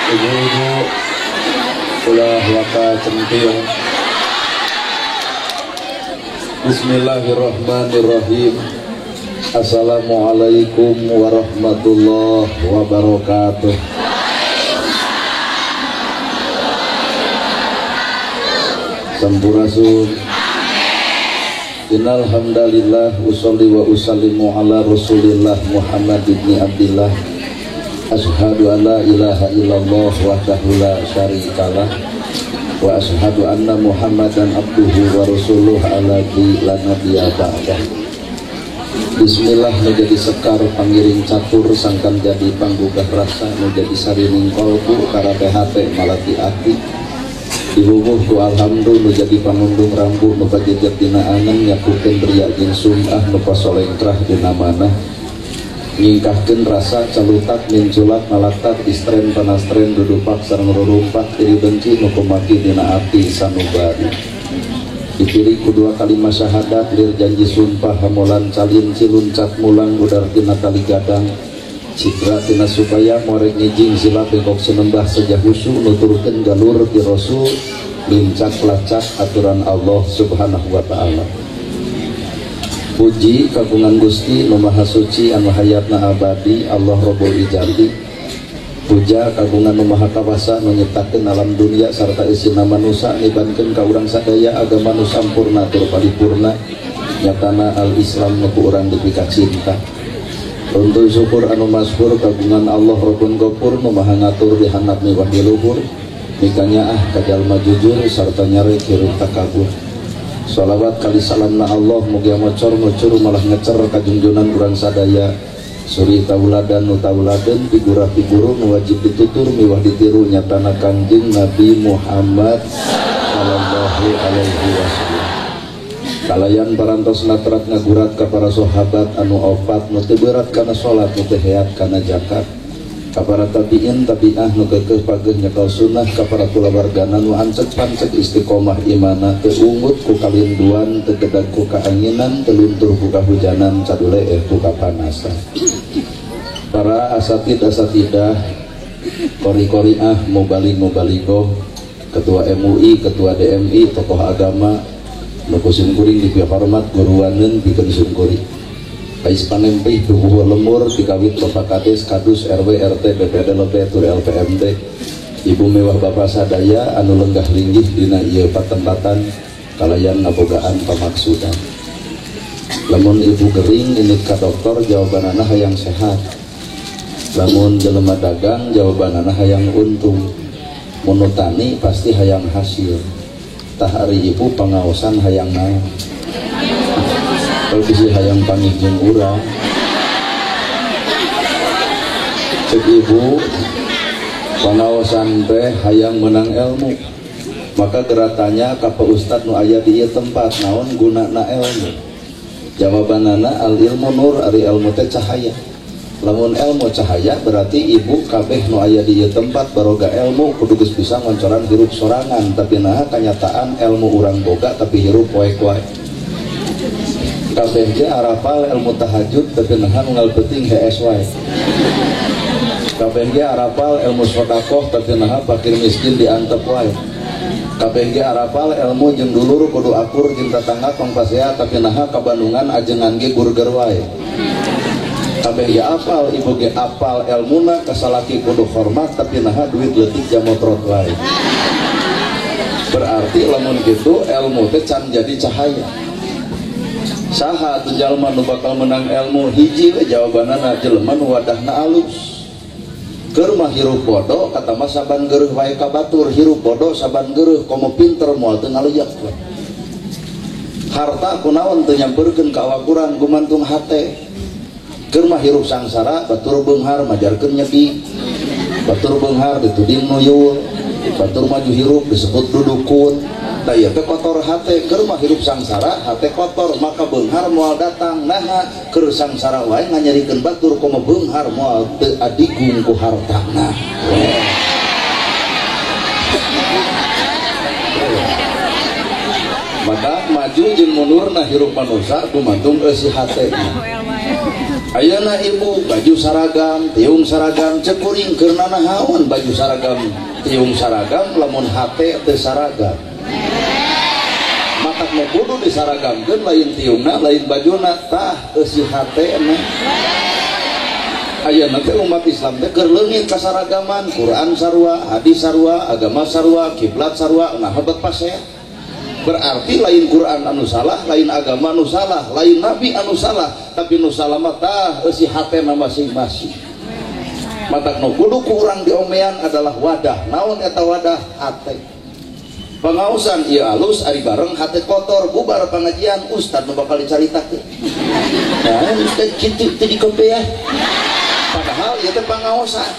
Ibu-ibu ulah waka centiung. Bismillahirrahmanirrahim. Assalamualaikum warahmatullahi wabarakatuh. Sampurasun. Innal hamdalillah usolli wa usallimu ala Rasulillah Muhammad ibni Abdillah. Asyhadu an la ilaha illallah wahdahu la syarikalah wa asyhadu anna Muhammadan abduhu wa rasuluh alladzi la nabiyya ba'dah. Bismillah menjadi sekar pangiring catur sangkan jadi panggugah rasa menjadi sarining kolbu karate hate malati ati. Dibubuh ku alhamdulillah nu jadi panundung rambu nu pajejet dina angen nyakukeun riya jeung sum'ah nu pasolengkrah dina manah nyingkahkeun rasa calutak minculak nalaktak istren panastren dudupak sareng rurumpak iri dengki nu kumaki dina ati sanubari. Dipilih ku dua kalimat syahadat lir janji sumpah hamolan calin ciluncat mulang udar tina tali gadang citra tina supaya morek ngijing sila bengkok senembah sejah husu nuturkeun galur ti rasul lincak lacak aturan Allah subhanahu wa ta'ala. Puji kagungan Gusti nu maha suci anu hayatna abadi Allah Rabbul Ijati. Puja kagungan nu maha kawasa nu nyiptakeun alam dunia sarta isina manusa nibankeun ka urang sadaya agama nu sampurna tur paripurna nyatana al-Islam nu ku urang dipika cinta. Runtuy syukur anu masyhur kagungan Allah Rabbun Ghafur nu maha ngatur di handap miwah di luhur mikanyaah ka jalma jujur sarta nyarek hirup takabur. Sholawat kali salamna Allah mugia mocor ngucur malah ngecer kajunjunan urang sadaya suri tauladan nu tauladen figura figuru nu wajib ditutur miwah ditiru nyatana Kangjeng Nabi Muhammad sallallahu alaihi wasallam. Kalayan parantos natrat ngagurat ka para sahabat anu opat nu teu beurat kana salat nu teu heat kana zakat ka para tabiin tabiah nu keukeuh pageuh nyekel sunnah ka para kulawargana nu ancek pancek istiqomah imana teu ungut ku kalinduan teu gedag ku kaanginan teu luntur ku kahujanan caduleeh ku kapanasan. Para asatid asatidah kori-koriah mubalig mubaligoh ketua MUI ketua DMI tokoh agama nu ku simkuring dipihormat guruaneun pikeun simkuring kais panempih tubuh lemur dikawit Bapak Kades Kadus RW RT BPD LP tur LPMD ibu mewah bapak sadaya anu lenggah linggih dina ieu patempatan kalayan ngabogaan pamaksudan. Lamun ibu gering indit ka dokter jawabanana hayang sehat, lamun jelema dagang jawabanana hayang untung, mun nu tani pasti hayang hasil. Tah ari ibu pangaosan hayang naon? Kalau bisi hayang pangih jeung urang. Cek ibu pangaosan teh hayang menang ilmu. Maka geratanya ka Pak Ustad nu aya di ieu tempat naon gunana ilmu? Jawabanana al ilmu nur, ari ilmu teh cahaya. Lamun ilmu cahaya berarti ibu kabeh nu aya di ieu tempat baroga ilmu kudu geus bisa ngoncoran hirup sorangan, tapi naha kanyataan ilmu urang boga tapi hirup poek wae. Kabeh ge arapal ilmu tahajud tapi naha unggal penting hees wae. Kabeh ge arapal ilmu sedekah tapi naha fakir miskin diantep wae. Kabeh ge arapal ilmu jeung dulur kudu akur jeung tetangga tong pasea tapi naha ka Bandungan ajengan ge burger wae. Kabeh ge apal ibu ge apal elmuna kasalaki kudu hormat tapi naha duit leutik jamotrot wae. Berarti lamun kitu elmu teh can jadi cahaya. Saha atuh jalma nu bakal menang elmu hiji we jawabanana jelema nu wadahna alus. Keur mah hirup bodoh kata mah saban geureuh wae ka batur, hirup bodoh saban geureuh komo pinter moal teu ngaleyak. Harta kunaon teu nyamperkeun ka awak urang gumantung hate. Keur mah hirup sangsara batur beunghar majarkeun nyedi, batur beunghar dituding nuyul, batur maju hirup disebut dudukun. Tah ieu teh kotor hate. Keur mah hirup sangsara hate kotor maka beunghar moal datang. Naha keur sangsara wae nganyerikeun batur komo beunghar moal teu adigung ku hartana. Maka maju jeung mundurna hirup manusia gumantung eusi hatena. Ayeuna ibu baju saragam, tiung saragam, cek kuring keur nanahaon baju saragam, tiung saragam lamun hate teu saragam. Matak nu kudu disaragamkeun lain tiungna, lain bajuna, tah eusi hatena. Ayeuna teh umat Islam teh keur leungit kasaragaman, Quran sarua, hadis sarua, agama sarua, kiblat sarua, nah hebat pasea. Berarti lain Quran anu salah, lain agama anu salah, lain nabi anu salah, tapi nu salah mah tah eusi hatena masing-masing. Matak nu kudu ku urang diomean adalah wadah. Naon eta wadah? Hate. Pangaosan ieu alus ari bareng hate kotor, bubar pangajian ustad nu bakal dicaritakeun. Nah, ustad kitu teh dikopeah. Padahal ieu teh pangaosan.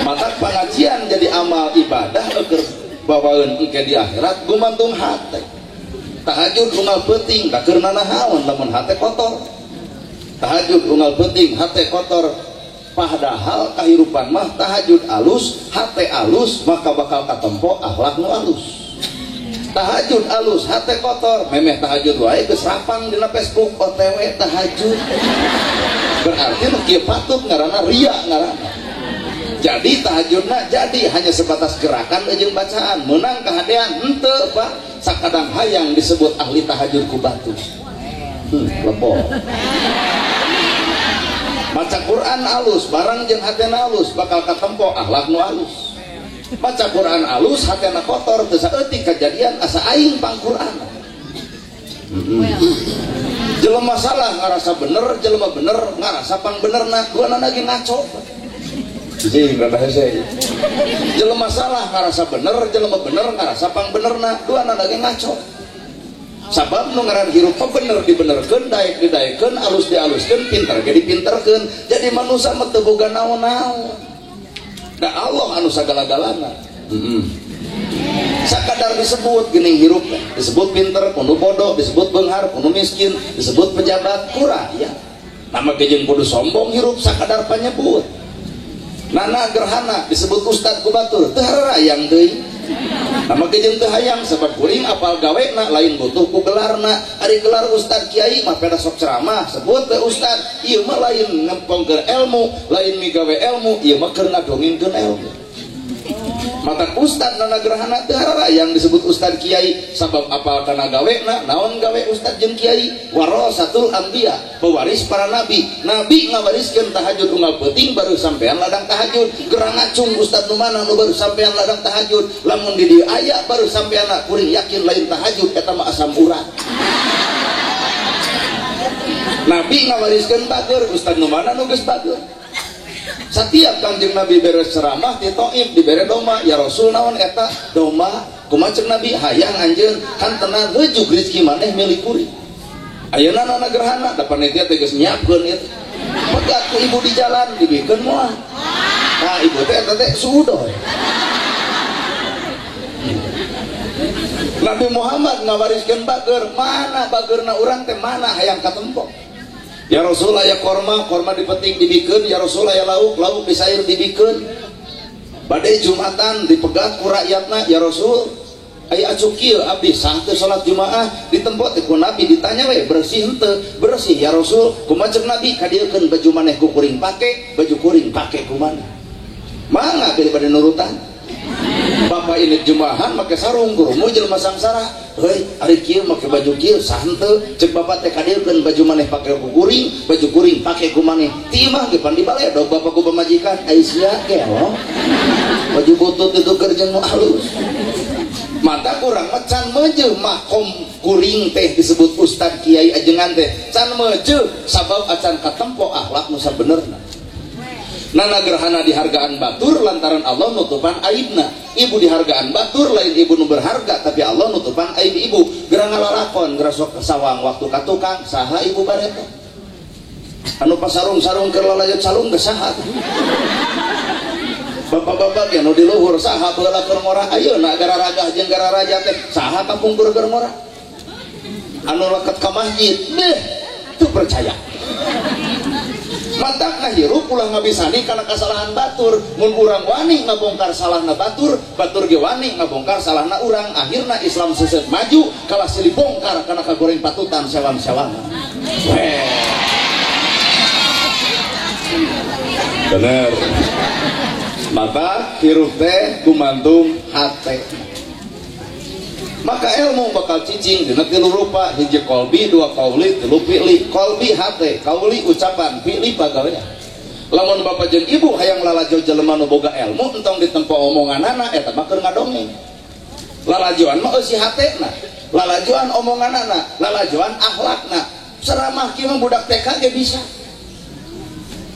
Matak pangajian jadi amal ibadah keur bawaeun engke di akhirat gumantung hate. Tahajud unggal peuting da keur nanahaon lamun hate kotor. Tahajud unggal peuting hate kotor. Padahal kahirupan mah tahajud alus, hate alus, maka bakal katempo akhlak nu alus. Tahajud alus, hate kotor, memeh tahajud wae geus rapang dina Facebook OTW tahajud. Berarti nu kieu patut ngaranna ria ngaranna. Jadi tahajudna jadi hanya sebatas gerakan jeung bacaan, menang kahadean henteu Pak, sakadang hayang disebut ahli tahajud ku batu. Lepo. Maca Quran alus, barang jeung hatena alus bakal katempo akhlak nu alus. Maca Quran alus, hatena kotor teu saeutik kajadian asa aing pang Quran. Jelema salah ngarasa bener, jelema bener ngarasa pang benerna, duanana ge ngaco. Cing rada hese. Jelema salah ngarasa bener, jelema bener ngarasa pang benerna, duanana ge ngaco. Sabab nu ngaran hirup bener dibenerkeun, daek didaekeun, alus dialuskeun, pinter ge dipinterkeun. Jadi manusia mah teu boga naon-naon. Da Allah anu sagala-galana. Sakadar disebut geuning hirup, disebut pinter kudu bodoh, disebut beunghar kudu miskin, disebut pejabat kurang ya. Nama ge jeung kudu sombong hirup sakadar panyebut. Nana gerhana disebut ustad ku batur, teu hararayang deui. Nama ge jeung teu hayang sabab kuring apal gawena lain butuh ku gelarna. Ari gelar ustad kiai mah peda sok ceramah sebut we ustad. Ieu mah lain ngempongkeun ilmu, lain migawe ilmu, ieu mah keur ngadongengkeun ilmu. Mata ustad nana gerhana teu hararayang disebut ustad kiai sabab apal kana gawena. Naon gawe ustad jeung kiai? Warasatul anbiya, pewaris para nabi. Nabi ngawariskeun tahajud unggal peuting baru sampean ladang tahajud. Gerang ngacung ustad nu mana nu baru sampean ladang tahajud. Lamun di dieu aya baru sampean kuring yakin lain tahajud eta mah asam urat. Nabi ngawariskeun bager, ustad nu mana nu geus bager. Setiap Kangjeng Nabi beres ceramah di Taif dibere domba, ya Rasul naon eta domba? Kumaha ceuk Nabi? Hayang anjeun kan tenang heujuk rezeki maneh milik kuring. Ayeuna nana gerhana da panitia teh geus nyiapkeun ieu. Pegat ku ibu di jalan dibikeun moal. Nah ibu teh eta teh suudoy. Nabi Muhammad ngawariskeun bager, mana bagerna urang teh mana hayang katempo. Ya Rasul aya korma, korma dipeting dibikeun, ya Rasul aya lauk, lauk disair dibikeun. Bade Jumatan dipegat ku rakyatna, ya Rasul aya acuk kieu abdi sah teu salat Jumaah ditempo teh ku Nabi ditanya we bersih henteu, bersih ya Rasul, kumaha ceuk Nabi kadieukeun baju maneh ku kuring pake, baju kuring pake ku maneh. Mangga daripada nurutan. Bapak ini jumahan make sarung kurumu jelema sangsara. Heuy, ari kieu make baju kieu sah henteu? Ceuk bapak teh kadieukeun baju maneh pake ku kuring, baju kuring pake ku maneh. Ti imah ge pan dibaledog bapak ku pamajikan, ai sia gelo. Baju butut itu keur jeung nu alus. Mata kurang mah can meujeuh makom kuring teh disebut ustad kiai ajengan teh. Can meujeuh sabab acan katempo akhlak nu sabenerna. Nana gerhana dihargaan batur lantaran Allah nutupan aibna. Ibu dihargaan batur lain ibu nu berharga tapi Allah nutupan aib ibu. Gerang ngalalakon gerasok sawang waktu ka tukang saha ibu bareto. Anu pasarung-sarung keur lalayot salung geus saha. Bapak-bapak ge nu di luhur saha baheula keur ngora ayeuna gararagah jeung gararaja teh saha kapungkur keur ngora. Anu leket ka masjid deh teu percaya. Matakna hirup ulah ngabisani kana kasalahan batur. Mun urang wani ngabongkar salahna batur, batur ge wani ngabongkar salahna urang. Akhirna Islam seuseut maju kalah silih bongkar kana kagoreng patutan sewang-sewangan. Weh. Bener. Mata hirup teh gumantung hate. Maka ilmu bakal cicing dina tilu rupa, hiji kolbi, dua kauli, tilu fi'li. Kolbi hate, kauli ucapan, fi'li pagawean. Lamun bapak jeung ibu hayang lalajo jelema nu boga ilmu entong ditempo omonganana eta mah keur ngadongeng. Lalajoan mah eusi hatena, lalajoan omonganana, lalajoan akhlakna. Ceramah kieu mah budak TK ge bisa.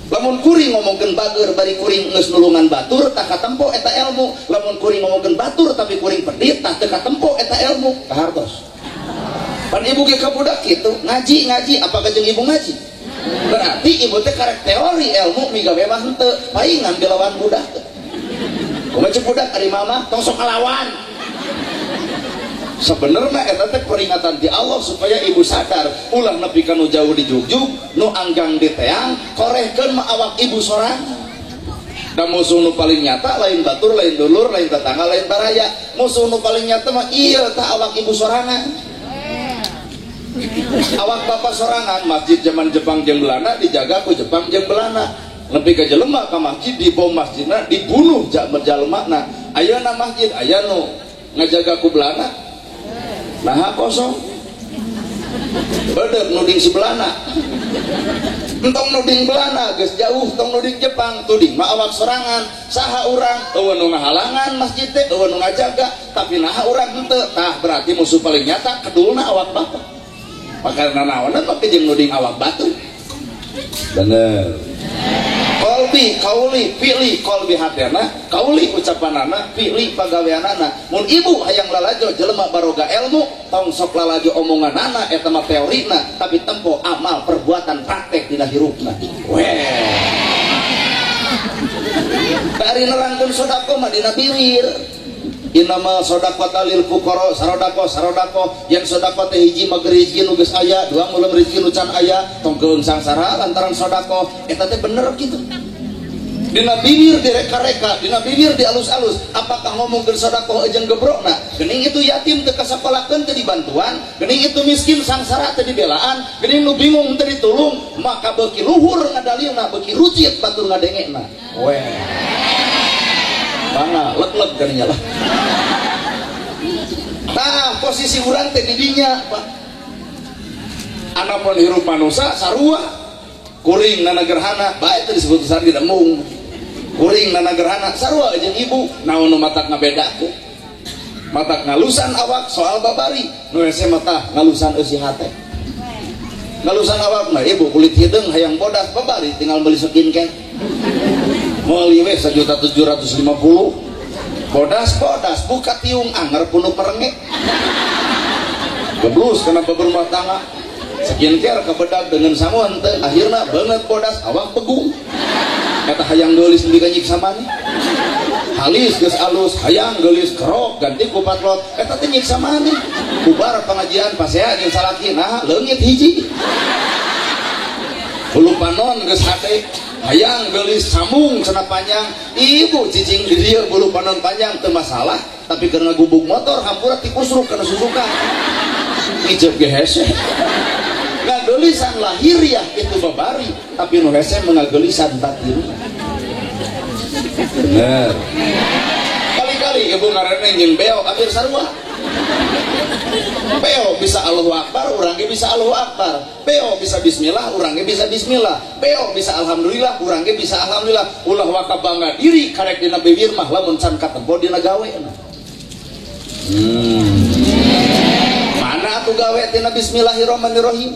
Lamun kuring ngomongkeun bager bari kuring geus nulungan batur tah katempo eta ilmu. Lamun kuring ngomongkeun batur tapi kuring pedit tah teu katempo eta ilmu. Kahartos. Pan ibu ge ka budak kitu, ngaji-ngaji apakah jeung ibu ngaji? Berarti ibu teh karek teori ilmu migawe mah henteu, paingan dilawan budak. Kumaha ceuk budak ari mama tong sok ngalawan. Sebenarnya eta teh peringatan di Allah supaya ibu sadar ulah nepi ka nu jauh di jugjug, nu anggang di teang, korehkeun mah awak ibu sorangan. Da musuh nu paling nyata lain batur, lain dulur, lain tetangga, lain baraya. Musuh nu paling nyata mah ieu tah awak ibu sorangan. Awak bapak sorangan, masjid zaman Jepang jeung Belanda dijaga ku Jepang jeung Belanda. Nepi ka jelema ka masjid dibom masjidna, dibunuh jalmana. Ayeuna masjid aya nu ngajaga ku Belanda. Nah kosong bedek nuding si Belanda, entong nuding Belanda geus jauh, tong nuding Jepang, tuding mah awak sorangan. Saha urang eueuh nu ngahalangan masjid teh, eueuh nu ngajaga, tapi naha urang henteu. Tah berarti musuh paling nyata kedulna awak bapak. Maka nanaonan make jeung nuding awak batu. Bener. Kolbi, kauli, fi'li. Kolbi hatena, kauli ucapanana, fi'li pagaweanana. Mun ibu hayang lalajo jelema baroga ilmu, tong sok lalajo omonganana eta mah teorina, tapi tempo amal perbuatan praktek dina hirupna. Weh. Dari nerangkeun sedekah mah dina biwir. Inama sedekah lil fuqara, sarodako sarodako, yang sedekah teh hiji mah rezeki nu geus aya, dua mulem rezeki nu can aya, tong keung sangsara lantaran sedekah. Eta teh bener kitu. Dina bibir direka-reka, dina bibir dialus-alus. Apakah ngomongkeun sedekah jeung gebrokna? Geuning itu yatim teu kasakolakeun teu dibantuan, geuning itu miskin sangsara teu dibelaan, geuning nu bingung teu ditulung, maka beuki luhur ngadalilna, beuki rucit batur ngadengekna. Weh. Mana leg-leg geuning lah. Tah posisi urang teh di dinya, Pak. Anapun hirup manusa sarua. Kuring nana gerhana, bae teh disebut sandi demung. Kuring nana gerhana sarua jeung ibu, naon nu matak ngabedakeun. Matak ngalusan awak soal babari, nu hese mah tah ngalusan eusi hate. Ngalusan awak mah ibu kulit hideung hayang bodas babari tinggal beli skincare. Meuli we 1.750.000. Bodas-bodas buka tiung anger punuk merengek. Geblus kenapa berumah tangga? Skincare kebedag dengan sanguan teh akhirna banget bodas awak pegung. Eta hayang geulis nepi ka nyiksa maneh. Halis geus alus hayang geulis kerok ganti ku patlot eta teh nyiksa maneh. Bubar pengajian pasea jeung salaki nah leungit hiji. Bulu panon geus hate hayang geulis sambung cenah panjang ibu cicing di dieu bulu panon panjang teu masalah tapi keur ngagubug motor hampura tikusruk kana susukan ngijep ge hese. Ngageulisan lahiriah itu babari tapi nu hese mengageulisan batin. Bener. Kali-kali ibu ngaranna jeung beo hampir sarua. Beo bisa Allahu Akbar, urang ge bisa Allahu Akbar. Beo bisa bismillah, urang ge bisa bismillah. Beo bisa alhamdulillah, urang ge bisa alhamdulillah. Ulah waka bangga diri karek dina bibir mah lamun can katempo dina gawe. Mana atuh gawe tina bismillahirrahmanirrahim?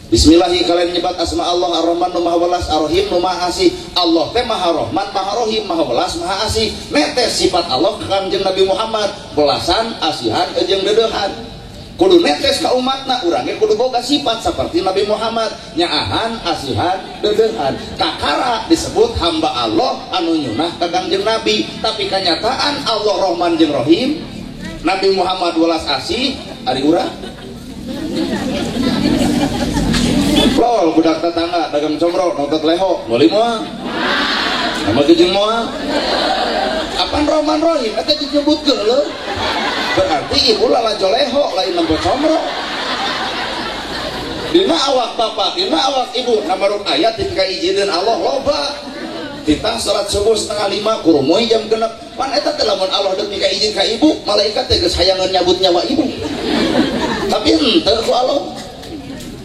Bismillahi kalian nyebat asma Allah Ar-Rahman nu Maha Welas Ar-Rahim nu Maha Asih. Allah teh Maha Rahman, Maha Rahim, Maha Welas, Maha Asih. Netes sifat Allah ka Kangjeng Nabi Muhammad, belasan, asihan jeung deudeuhan. Kudu netes ka umatna, urang ge kudu boga sifat seperti Nabi Muhammad, nyaahan, asihan, deudeuhan. Kakara disebut hamba Allah anu nyunah ka Kangjeng Nabi, tapi kanyataan Allah Rahman jeung Rahim, Nabi Muhammad welas asih, ari urang. Lol budak tetangga dagang comro nonton leho meuli moal. Nama jeung moal. Apaan Rahman Rahim eta disebutkeun leuh. Berarti ibu lalajo leho lain nempo comro. Dina awak bapak, dina awak ibu namaruk ayat dikaijieun Allah loba. Titah salat subuh 4:30 kurumuy jam 6. Pan eta teh lamun Allah deuk mika izin ka ibu, malaikat teh geus hayangeun nyabut nyawa ibu. Tapi henteu ku Allah.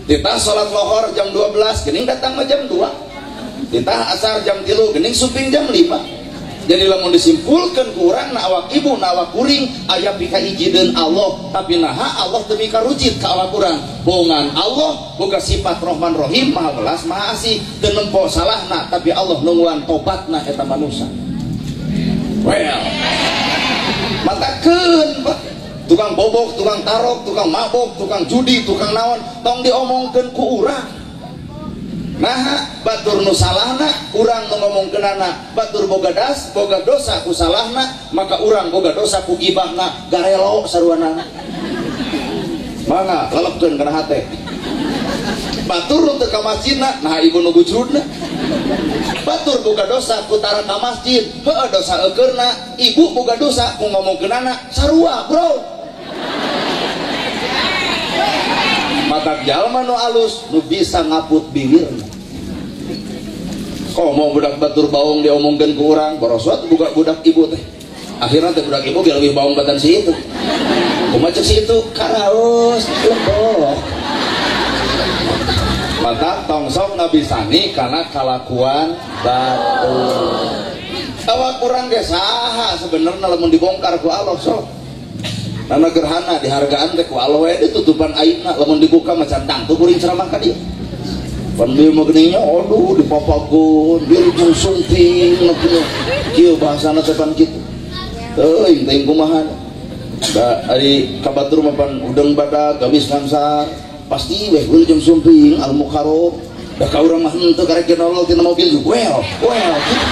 Titah salat lohor jam 12, geuning datang mah jam 2. Titah asar jam 3, geuning suping jam 5. Jadi lamun disimpulkan ku urang na awak ibu na awak kuring aya pika ijideun Allah, tapi naha Allah teu mika rujit ka awak urang. Bongan Allah boga sifat Rahman Rahim, Maha Welas Maha Asih, teu nempo salahna tapi Allah nungguan tobatna eta manusia. Well, matakeun Pak. Tukang bobok, tukang tarok, tukang mabok, tukang judi, tukang naon tong diomongkeun ku urang. Nah, batur nu salahna urang nu ngomongkeunana, batur boga das, boga dosa ku salahna, maka urang boga dosa ku gibahna, garelo saruanana. Mangga lelepkeun kana hate. Batur nu teu ka masjidna, nah ibu nu bujrudna. Batur boga dosa ku tara ka masjid, heueuh dosa eukeurna, ibu boga dosa ku ngomongkeunana, sarua, bro. Matak jalma nu alus nu bisa ngaput bibirna. Komo budak batur baung diomongkeun ku urang, borosot buka budak ibu teh. Akhirna teh budak ibu ge leuwih baung batan si itu. Kumaha cek si itu karaos lebok. Matak tong sok ngabisani kana kalakuan batur. Awak urang ge saha sebenarna lamun dibongkar ku Allah sok. Nana gerhana dihargaan teh ku Allah we ditutupan aibna lamun dibuka macan tangtu kuring ceramah ka dieu. Pan dieu mah geuning nya aduh dipapakeun, dieu sunting kieu. Kieu bahasana teh pan kitu. Teuing teuing kumaha. Da ari ka batur mah pan udeng badak gamis ngangsar, pasti we wilujeng sumping al mukarram. Da ka urang mah henteu karek genolol tina mobil well, well kitu.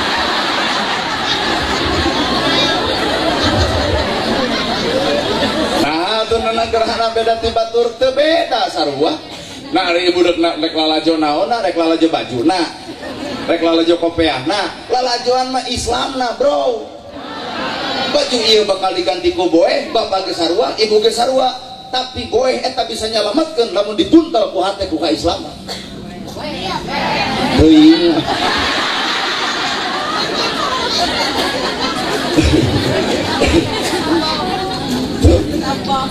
Nah gerhana beda ti batur teu beda sarua. Nah ari ibu rek lalajo naonna, rek lalajo bajuna, rek lalajo kopeahna, lalajoan mah Islamna, bro. Baju ieu bakal diganti ku boeh, bapak ge sarua, ibu ge sarua, tapi boeh eta bisa nyalametkeun lamun dibuntel ku hate ku kaislaman. Teuing.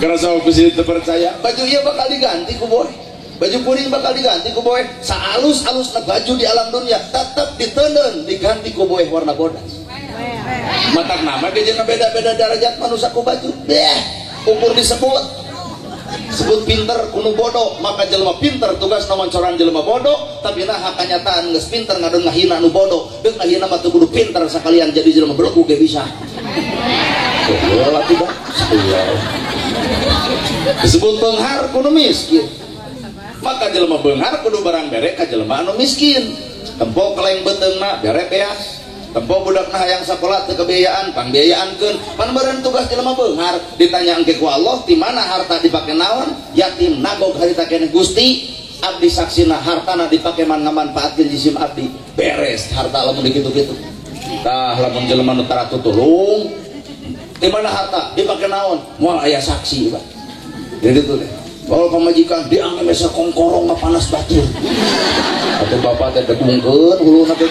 Karena sama presiden terpercaya, baju ia bakal diganti ku boy, baju kuning bakal diganti ku boy, saalus-alus baju di alam dunia tetap ditenun diganti ku boy warna bodas. Matak nama dia jangan beda-beda derajat manusia ku baju, deh ukur disebut, sebut pinter kuno bodoh, maka jelema pinter tugas nawancoran jelema bodoh, tapi nah kenyataan geus pinter ngadon ngahina nu bodoh, deuk ngahina mah teu kudu pinter sakalian jadi jelema belegu ge bisa. Disebut benghar kudu miskin, maka jelema benghar kudu barang bere ka jelema anu miskin. Tempo keleng beuteungna bere beas, tempo budakna hayang sakola teu kebiayaan pangbiayaankeun. Pan beureun tugas jelema benghar ditanya engke ku Allah di mana harta dipake naon, yatim nagog harita keneh Gusti abdi saksina hartana dipake man ngamanfaatkeun jisim abdi, beres harta lamun dikitu-kitu. Tah lamun jelema nu tara tutulung di mana harta dipake naon, moal aya saksi Pak. Jadi itu deh. Kalau pamajikan diangge mesa kongkorong mah panas batur. Atau bapak teh degungkeun huluna teh.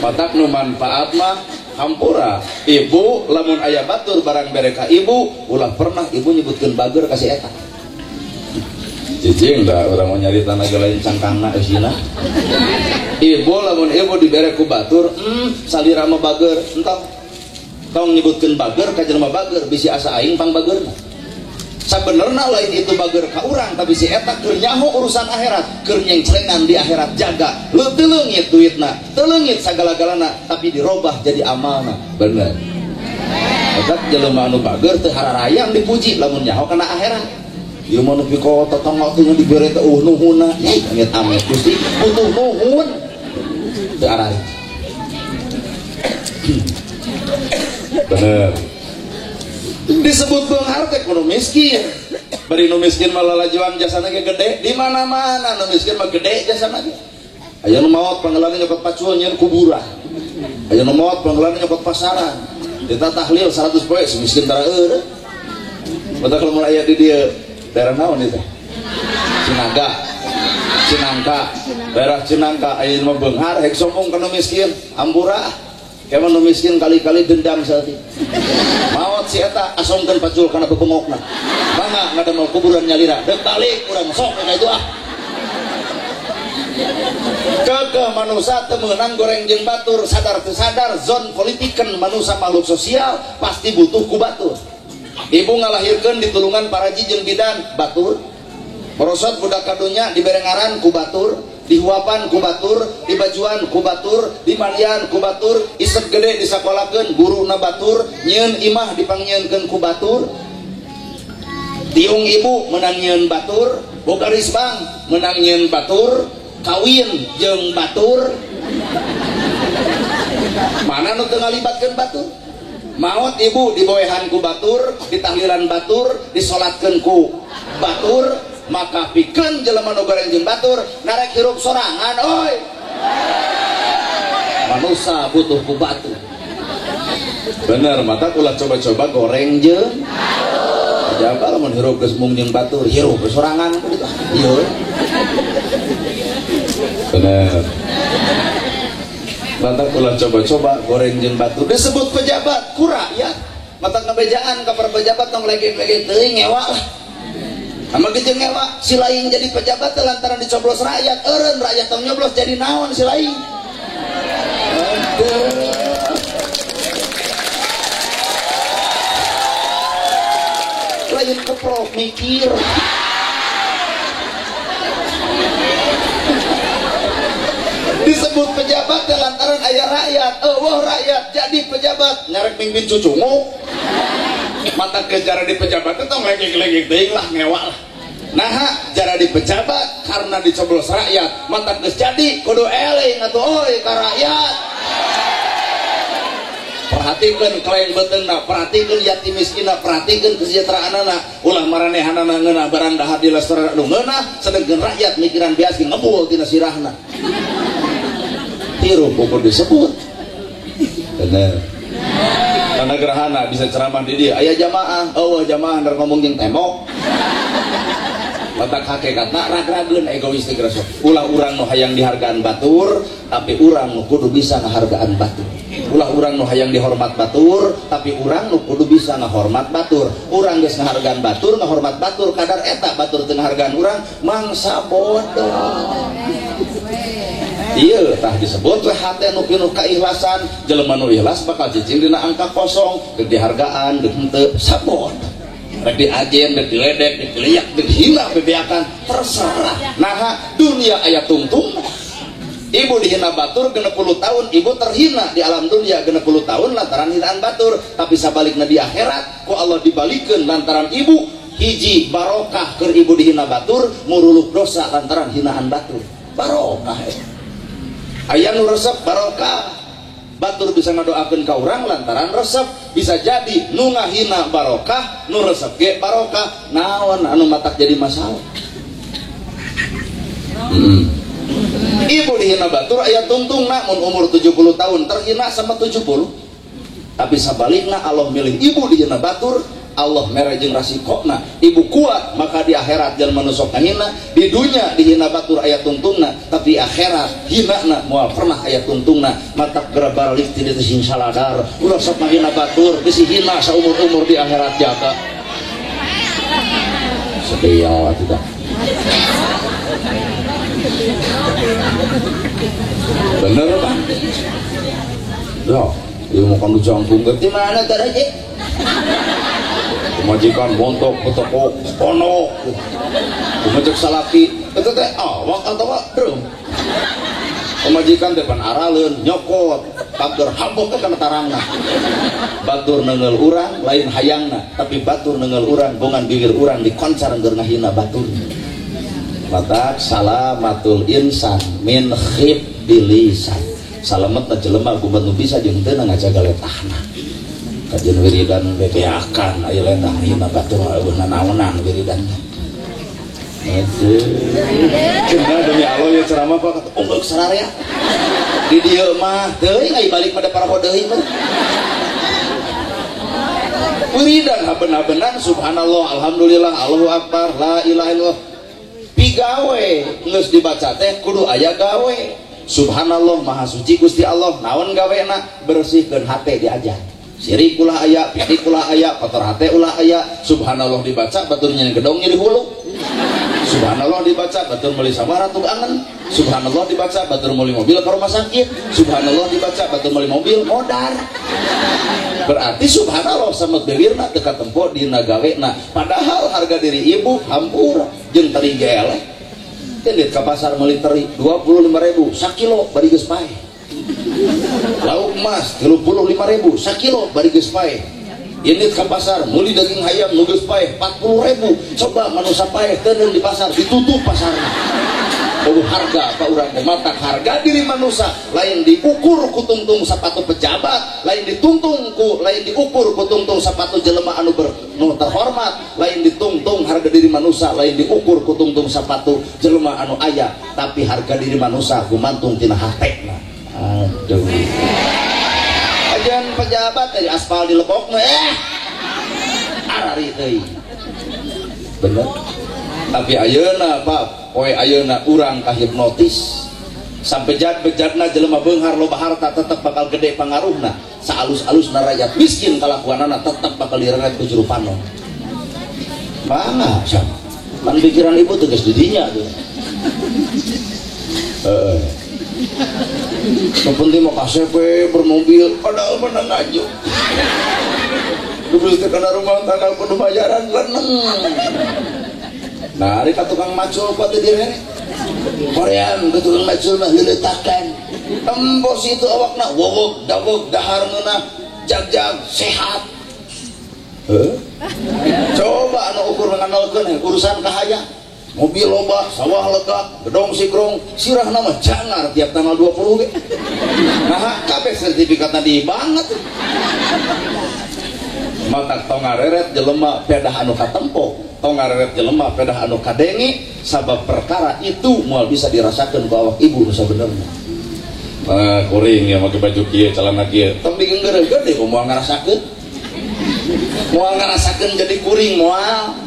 Matak nu manfaat mah hampura. Ibu lamun aya batur barang bere ka ibu, ulah pernah ibu nyebutkeun bager ka si eta. Cicing da urang mau nyari tanah lain cangkangna eusina. Ibu lamun ibu dibere ku batur, salira mah bager, entah tong nyebutkeun bager ka jelema bager bisi asa aing pang bagerna. Sabenerna lain itu bager ka urang tapi si eta keur nyaho urusan akhirat, keur nyengcelengan di akhirat jaga. Leu teu leungit duitna, teu leungit sagala-galana tapi dirobah jadi amalna. Bener. Eta jelema anu bager teu hararayang dipuji lamun nyaho kana akhirat. Ieu mah nu piko tetangga teh dibere teh nuhunna. Amit-amit Gusti butuh nuhun. Teu arari. Bener. Disebut beunghar teh kudu miskin. Bari nu miskin mah lalajuan jasana ge gede, di mana-mana nu miskin mah gede jasana ge. Aya nu maot panggeulana nyokot pacul nyieun kuburan. Aya nu maot panggeulana nyokot pasaran. Dita tahlil 100 poe si miskin tara eueuh. Batak lamun aya di dieu daerah naon ieu teh? Sinaga. Cinangka, daerah Cinangka aya mah beunghar hek sombong kana miskin, ampura. Kemun nu miskin kali-kali dendam saeutik. Maot si eta asongkeun pacul kana bebengokna. Mangga ngadamel kuburan nyalira, deuk balik urang sok ka itu ah. Kekeh manusia teu meunang goreng jeung batur, sadar teu sadar zon politikeun manusia makhluk sosial pasti butuh ku batur. Ibu ngalahirkeun ditulungan paraji jeung bidan batur. Merosot budak kadunya dibere ngaran ku batur, dihuapan ku batur, dibajuan ku batur, dimandian ku batur, isep gede disakolakeun guruna batur, nyieun imah dipangnyieunkeun ku batur. Tiung ibu menang nyieun batur, boga risbang menang nyieun batur, kawin jeung batur. Mana nu teu ngalibatkeun batur? Maot ibu diboehan ku batur, ditahlilan batur, disolatkeun ku batur. Maka pikeun jelema nu goreng jeung batur narek hirup sorangan oi. Manusia butuh ku batur. Bener, mata ulah coba-coba goreng jeung batur. Jaba lamun hirup geus mung jeung batur, hirup sorangan kitu. Ieu. Bener. Mata ulah coba-coba goreng jeung batur. Disebut pejabat ku rakyat. Mata ngebejaan ka para pejabat tong legek-legek teuing ngewa lah. Sama gejeng ngewa, si lain jadi pejabat lantaran dicoblos rakyat, eureun rakyat tong nyoblos jadi naon si lain. Aduh. Lain keprok mikir. Disebut pejabat lantaran aya rakyat, eueuh rakyat jadi pejabat, nyarek mimpin cucunguk. Mata kejar di pejabat itu legek-legek teuing lah ngewa lah. Nah, jara di pejabat karena dicoblos rakyat, mata geus jadi kudu eling atuh euy ka rakyat. Perhatikeun klaim beuteungna, perhatikeun yatim miskinna, perhatikeun kesejahteraanana, ulah maranehanana ngeunah barang dahar di restoran anu ngeunah, sedengkeun rakyat mikiran beas ge ngebul tina sirahna. Hirup ukur disebut. Bener. Karena gerhana bisa ceramah di dia, aya jamaah, eueuh jamaah ndar ngomong jeung tembok. Matak hakikatna rag-rageun egois teh geus. Ulah urang nu hayang dihargaan batur, tapi urang nu kudu bisa ngahargaan batur. Ulah urang nu hayang dihormat batur, tapi urang nu kudu bisa ngahormat batur. Urang geus ngahargaan batur, ngahormat batur, kadar eta batur teu ngahargaan urang, mangsa bodoh. Iya, tah disebut we hate nu pinuh keikhlasan, jelema nu ikhlas bakal cicing dina angka kosong, dek dihargaan, dek henteu, sabot. Rek diajen, dek diledek, dek diliak, dek dihina bebeakan, terserah. Naha dunia aya tungtung. Ibu dihina batur 60 tahun, ibu terhina di alam dunia 60 tahun lantaran hinaan batur, tapi sabalikna di akhirat ku Allah dibalikeun lantaran ibu hiji barokah keur ibu dihina batur, muruluk dosa lantaran hinaan batur. Barokah. Aya nu resep barokah. Batur bisa ngadoakeun ka urang lantaran resep, bisa jadi nu ngahina barokah, nu resep ge barokah. Naon anu matak jadi masalah? Ibu dihina batur aya tungtungna mun umur 70 tahun terhina sama 70. Tapi sabalikna Allah milih ibu dihina batur, Allah mere jeung rasikona. Ibu kuat maka di akhirat jelema nu sok ngahina, di dunya dihina batur aya tungtungna, tapi akhirat hinana moal pernah aya tungtungna. Matak geura balik ti dieu sing saladar, ulah sok ngahina batur, bisi hina saumur-umur di akhirat jaga. Sedih atuh tah. Bener Pak? Ya, ieu mau kan jangkung di mana teh aja? Majikan bontok petokok ono. Kumajek salaki, eta teh awak atawa drum. Pemajikan teh pan araleun nyokot, pager hambok kana tarangna. Batur neunggeul urang lain hayangna, tapi batur neunggeul urang bongan bibir urang dikoncar ngeur ngahina batur. Matak salamatul insan min khibdilisan. Salametna jelema kumat nu bisa jeung teu ngajaga letahna. Kajian wiridan bebeakan aya letah hina batur eueuh nanaonan wiridan. Aduh. Cenah demi Allah ya ceramah Pak unggeuk sararea. Di dieu mah teuing ai balik pada para deui mah. Wiridan haben-habenan subhanallah alhamdulillah Allahu akbar la ilaha illallah. Pigawe geus dibaca teh kudu aya gawe. Subhanallah maha suci Gusti Allah, naon gawena? Bersihkeun hate diajar. Sirik ulah aya, pitik ulah aya, kotor hate ulah aya. Subhanallah dibaca batur nyen gedong nyeri hulu. Subhanallah dibaca batur meuli sawah ratu angen. Subhanallah dibaca batur meuli mobil ke rumah sakit. Subhanallah dibaca batur meuli mobil modar. Berarti subhanallah samet bibirna teu katempo dina gawena. Padahal harga diri ibu hampura jeung teri ge eleh. Teu ka pasar meuli teri 25.000 sakilo bari geus paeh. Lauk emas 35.000 sakilo bari geus paeh. Ini ke pasar meuli daging hayam nu geus paeh 40.000. Coba manusia paeh teu di pasar, ditutup pasarna. Oh, harga apa urang teh matak harga diri manusia lain diukur ku tungtung sepatu pejabat, lain ditungtung ku, lain diukur ku tungtung sepatu jelema anu nu terhormat, lain ditungtung harga diri manusia, lain diukur ku tungtung sepatu jelema anu aya, tapi harga diri manusia gumantung tina hatena. Aduh. Ajan pejabat dari aspal dilebokna arari teuing. Bener. Tapi ayeuna Pak, poe ayeuna urang kahipnotis. Sampai bejat-bejatna jelema beunghar loba harta tetep bakal gede pangaruhna. Saalus-alusna rakyat miskin kalakuanana tetep bakal direret ku juru panon. Mangga siapa? Pan pikiran ibu teh geus di dinya tuh. Heeh. Penting mau KCP bermobil padahal menang ngaju. Terus teh kana rumah tangga kudu bayaran leneng. Nah, ari ka tukang macul kuat di direne. Korean ke tukang macul mah leuletakan. Tembos itu awakna wowok dawog dahar ngeunah jag-jag sehat. Heuh. Coba anu ukur ngandalkeun urusan kahaya. Mobil loba, sawah lega, gedong sigrong, sirahna mah jangar tiap tanggal 20 ge. Nah, kabeh sertifikatna di banget. Matak tong ngareret jelema pedah anu katempo, tong ngareret jelema pedah anu kadenge, sabab perkara itu moal bisa dirasakeun ku awak ibu nu sabenerna. Nah, kuring ya make baju kieu, celana kieu. Tong digeunggeureukeun deui moal ngarasakeun. Moal ngarasakeun jadi kuring moal.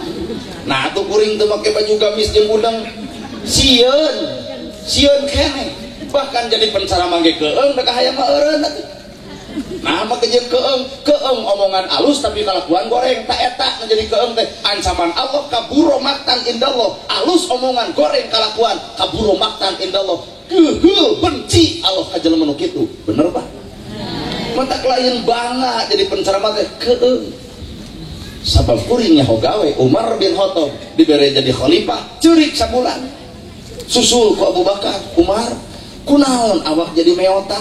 Nah, atuh kuring teu make baju gamis jeung udeng. Sieun. Sieun keneh. Bahkan jadi penceramah ge keung da kahayang mah eureun atuh. Nah, make jeung keung, keung omongan alus tapi kalakuan goreng. Ta eta menjadi keung teh ancaman Allah kaburo maktan indallah. Alus omongan goreng kalakuan kaburo maktan indallah. Geuheul benci Allah ka jelema nu kitu. Bener Pak? Matak lain bangga jadi penceramah teh keung. Sabab kuring nyaho gawe Umar bin Khattab dibere jadi khalifah ceurik sabulan. Susul ku Abu Bakar, Umar kunaon awak jadi meota,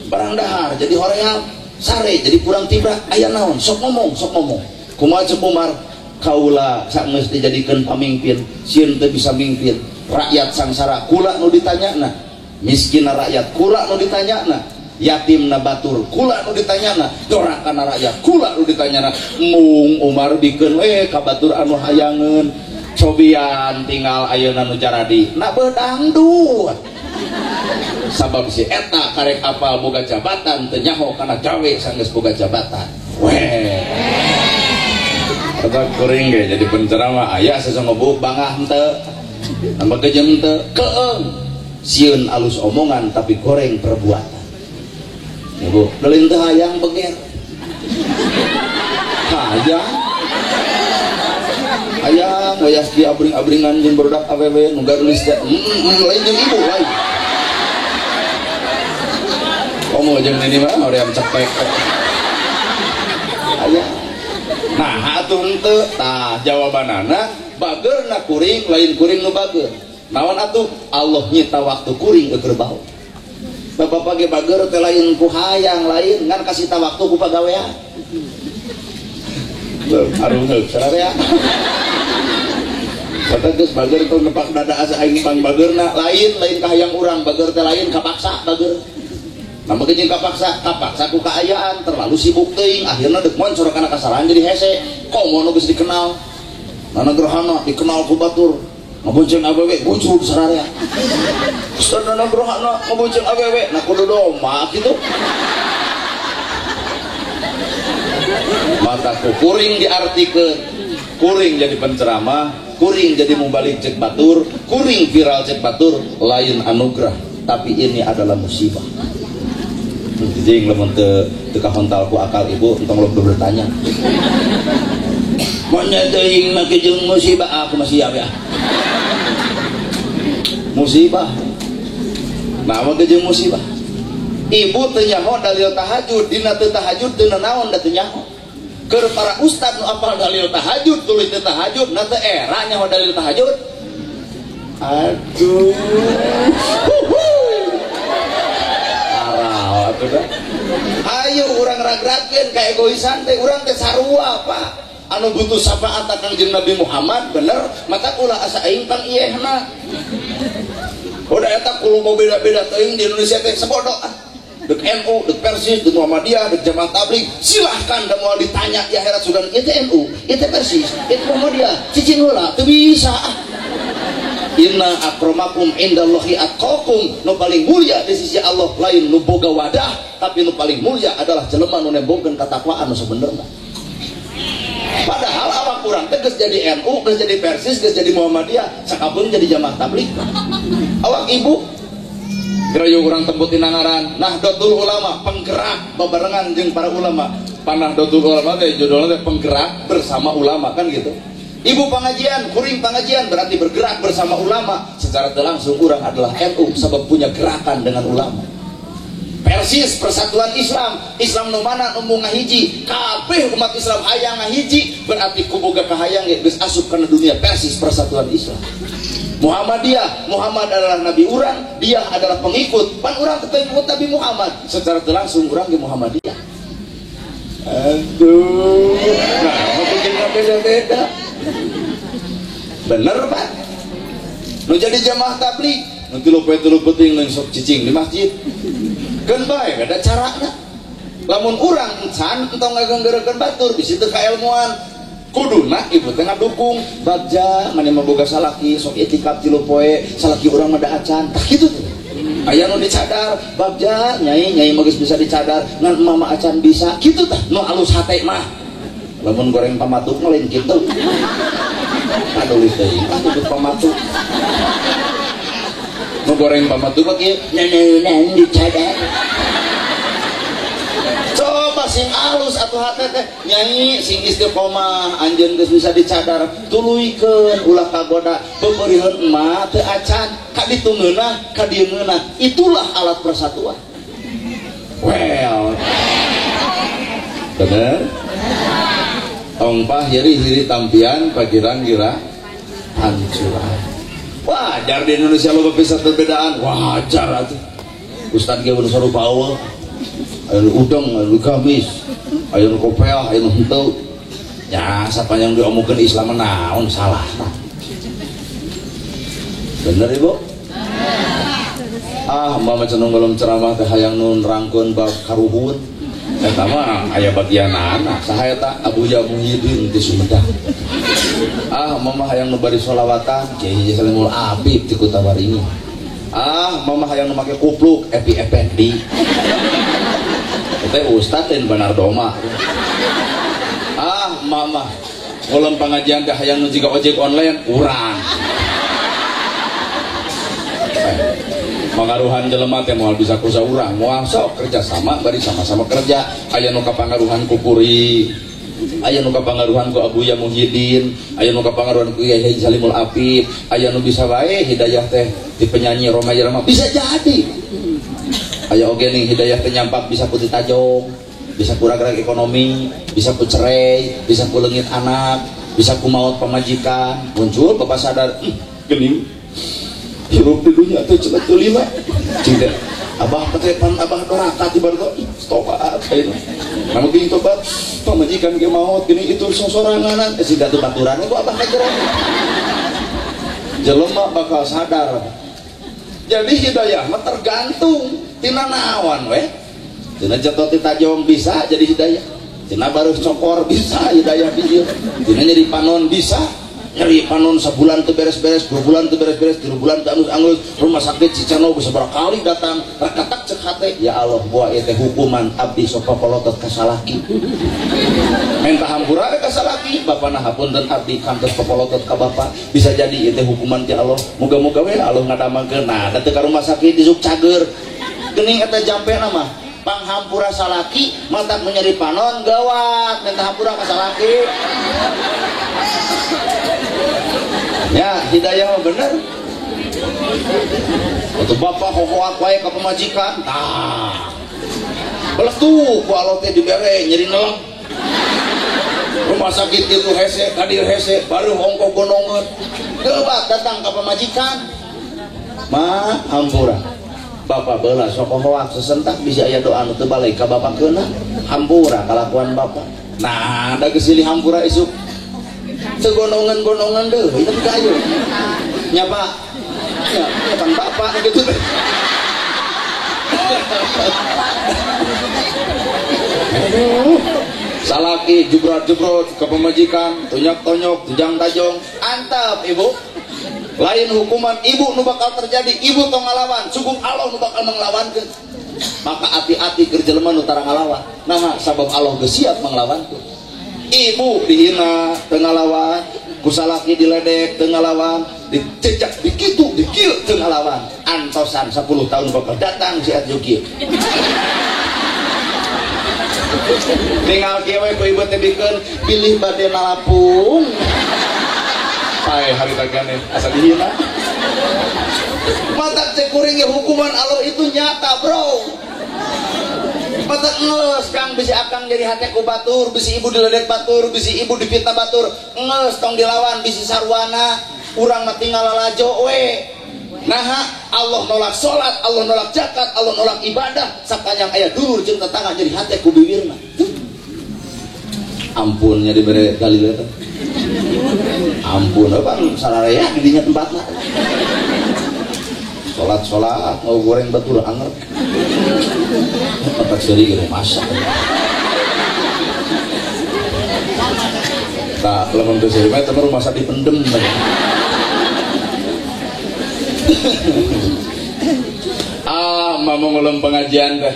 barang dahar jadi hoream, sare jadi kurang tibra, aya naon sok ngomong, sok ngomong. Kumaha ceuk Umar, kaula saenggeus dijadikeun pamimpin, sieun teu bisa mimpin, rakyat sangsara kula nu ditanyana, miskinna rakyat kula nu ditanyana, yatimna batur kula nu ditanyana, dorakana rakyat kula nu ditanyana. Mung Umar bikeun we ka batur anu hayangeun, cobian tinggal ayeuna nu jaradi na bedangdut. Sabab si eta karek apal boga jabatan teu nyaho kana gawe sanggeus boga jabatan. Weh. Eta kuring ge jadi penceramah aya sasongebuk bangah henteu. Tambah kejem henteu, keung. Sieun alus omongan tapi goreng perbuatan. Ibu, lain teu hayang beger. Hayang. Hayang wayah ki abring-abringan jeung barudak awewe nu garulis teh. Lain jeung ibu lain. Komo jeung ini mah hoream cepek. Hayang. Nah, atuh henteu tah jawabanana bageurna kuring lain kuring nu bager. Naon atuh Allah nyita waktu kuring keur bau. Bapak ge bager teh lain ku hayang lain ngan kasih ta waktu ku pagawean. Arungeuk sararea. Kata geus bager teh nepak dada asa aing pang bageurna lain lain ka hayang urang bager teh lain kapaksa bager. Nah make jeung kapaksa, kapaksa ku kaayaan terlalu sibuk teuing akhirna deuk moncor kana kasalahan jadi hese. Komo nu geus dikenal. Nana gerhana dikenal ku batur. Ngabonceng awewe muncul sararea. Ustaz nana gerhana ngabonceng awewe nah kudu doma kitu. Mata kukuring diartikeun. Kuring jadi penceramah, kuring jadi mubalik cek batur, kuring viral cek batur, lain anugerah, tapi ini adalah musibah. Jing lamun teu teu kahontal ku akal ibu, entong lo bertanya. Maunya teuing make jeung musibah, aku masih siap ya. Musibah. Nah, make jeung musibah. Ibu teu nyaho dalil tahajud, dina teu tahajud teu nanaon da teu nyaho. Keur para ustad nu apal dalil tahajud, tuluy teu tahajud, na teu era nyaho dalil tahajud. Aduh. Parah atuh dah. Ayo urang ragragkeun ka egoisan teh, urang teh sarua, Pak. Anu butuh syafaat Kangjeng Nabi Muhammad bener, maka ulah asa aing pang iyehna. Udah eta kulo mau beda-beda teuing di Indonesia teh sebodoh ah. Dek NU, dek Persis, dek Muhammadiyah, dek Jamaah Tabligh, silahkan da moal ditanya di akhirat sugan ieu teh NU, ieu teh Persis, ieu teh Muhammadiyah, cicing heula teu bisa ah. Inna akramakum indallahi atqakum, nu paling mulia di sisi Allah lain nu boga wadah, tapi nu paling mulia adalah jelema nu nembongkeun katakwaan nu sabenerna. Padahal awak kurang teh geus jadi NU, geus jadi Persis, geus jadi Muhammadiyah, sakabeung jadi Jamaah Tabligh. Awak ibu gerayu urang temputin ngaran Nahdlatul Ulama, penggerak babarengan jeung para ulama. Nahdlatul Ulama teh judulna teh penggerak bersama ulama kan gitu. Ibu pengajian, kuring pengajian berarti bergerak bersama ulama. Secara langsung urang adalah NU sebab punya gerakan dengan ulama. Persis Persatuan Islam, Islam nu mana nu ngahiji, kabeh umat Islam hayang ngahiji, berarti kuboga kahayang ge geus asup kana dunia Persis Persatuan Islam. Muhammadiyah, Muhammad adalah nabi urang, dia adalah pengikut. Pan urang teh pengikut Nabi Muhammad, secara langsung urang ge Muhammadiyah. Aduh, nah mungkin beda-beda. Bener Pak? Nu jadi jamaah tabligh, nu tilu poe tilu peuting nu sok cicing di masjid. Keun bae beda carana. Lamun urang encan entong ngagenggerekeun batur bisi teu kaelmuan. Kuduna ibu teh ngadukung bagja mane mah boga salaki sok itikaf tilu poe, salaki urang mah da acan. Tah kitu teh. Aya nu dicadar, bagja nyai nyai mah geus bisa dicadar, ngan emak mah acan bisa. Kitu tah nu alus hate mah. Lamun goreng pamatuk mah lain kitu. Aduh teh, atuh pamatuk. Nu goreng pamatuk mah kieu nyaneunan dicadar. Coba sing alus atuh hate teh nyai sing istiqomah anjeun geus bisa dicadar tuluykeun ulah kagoda pepeuriheun emak teu acan ka ditu ngeunah ka dieu ngeunah, itulah alat persatuan. Well, bener tong pah hiri-hiri tampian pagirang-gira hancuran. Wajar di Indonesia loba pisan perbedaan, wajar atuh. Ustad ge udah sarupa eueuh. Aya nu udeng, aya nu gamis, aya nu kopeah, aya nu henteu. Ya sapanjang diomongkeun Islam naon salahna. Bener Ibu? Ah, mama cenung belum ceramah teh hayang nu nerangkeun bab karuhun. Eta mah aya bagianana, saha eta Abuya Muhyiddin ti Sumedang. Ah, mama hayang nu bari sholawatan, Kiai Haji Salimul Abid ti Kutawaringin. Ah, mama hayang nu make kupluk Epi Effendi. Teh ustad lain benar doma. Ah, mama ngulem pengajian teh hayang nu jiga ojek online urang. Pangaruhan jelema teh moal bisa ku saurang, moal sok kerja sama bari sama-sama kerja. Aya nu kapangaruhan ku Puri, aya nu kapangaruhan ku Abuya Muhyiddin, aya nu kapangaruhan ku Kiai Haji Salimul Afif, aya nu bisa wae hidayah teh di penyanyi Rhoma Irama bisa jadi. Aya oge ning hidayah teh nyampak bisa ku tajong, bisa ku ragrag ekonomi, bisa ku cerai, bisa ku leungit anak, bisa ku maot pamajikan. Muncul bapak sadar, geuning hirup di dunia teh cenah teu lila. Cing teh abah teh pan abah doraka ti baru tobat ayeuna. Namun geuning tobat pamajikan ge maot geuning itu sosoranganan siga teu baturan ku abah kajeron. Jelema bakal sadar. Jadi hidayah mah tergantung tina naon we. Tina jatuh ti tajong bisa jadi hidayah. Tina baruh cokor bisa hidayah di ieu. Tina jadi panon bisa. Nyeri panon sebulan teu beres-beres, 2 bulan teu beres-beres, 3 bulan teu angus-angus, rumah sakit Cicano sabaraha kali datang, rekatak cek hate, ya Allah buah ieu teh hukuman abdi sok papolotot ka salaki. Minta hampura ka salaki, bapana hapunten abdi kantos papolotot ka bapa, bisa jadi ieu teh hukuman ti Allah. Muga-muga we Allah ngadamangkeun. Nah, da teu ka rumah sakit disuk cager. Geuning eta jampena mah panghampura salaki matak menyeri panon gawat minta hampura ka salaki. Ya, hidayah mah bener. Waktu bapak hohoak wae ka pamajikan, tah. Beles tuh ku Allah teh dibere nyeri neleng. Rumah sakit itu hese, kadir hese, baru ongkoh gonongeun. Geubat datang ka pamajikan. Ma hampura. Bapak beula sok hohoak sesentak bisa aya doa nu teu balik ka bapak keuna. Hampura kalakuan bapak. Nah, da geus silih hampura isuk. Teu gonongan-gonongan deui tapi kayu. Nya Pak. Nya kan bapak gitu. Aduh. Salaki jebrat-jebrot ke pemajikan, tonyak-tonyok, tujang-tajong, antap ibu. Lain hukuman ibu nu bakal terjadi, ibu tong ngalawan, cukup Allah nu bakal menglawankeun. Maka hati-hati keur jelema nu tara ngalawan. Nah, sabab Allah geus siap menglawankeun. Ibu dihina teu ngalawan, ku salaki diledek teu ngalawan, dicecak dikitu dikieu teu ngalawan. Antosan 10 tahun bakal datang si Adjuki. Tinggal kieu we ku ibu teh bikeun bilih bade nalapung. Pae harita gane asa dihina. Matak cek kuring ge hukuman Allah itu nyata, bro. Matak ngeus kang bisi akang jadi hate ku batur, bisi ibu diledek batur, bisi ibu dipitnah batur, ngeus tong dilawan bisi sarwana, urang mah tinggal lalajo we. Naha Allah nolak salat, Allah nolak zakat, Allah nolak ibadah, sapanjang aya dulur jeung tetangga jadi hate ku bibirna. Ampunnya dibere dalil eta. Ampun, bang sararea di dinya tempatna. Salat-salat mau goreng batur anger. Tempat seuri ge masak. Tah, lamun teu seuri mah teh rumah sakit dipendem. Ah, mau ngulem pengajian teh.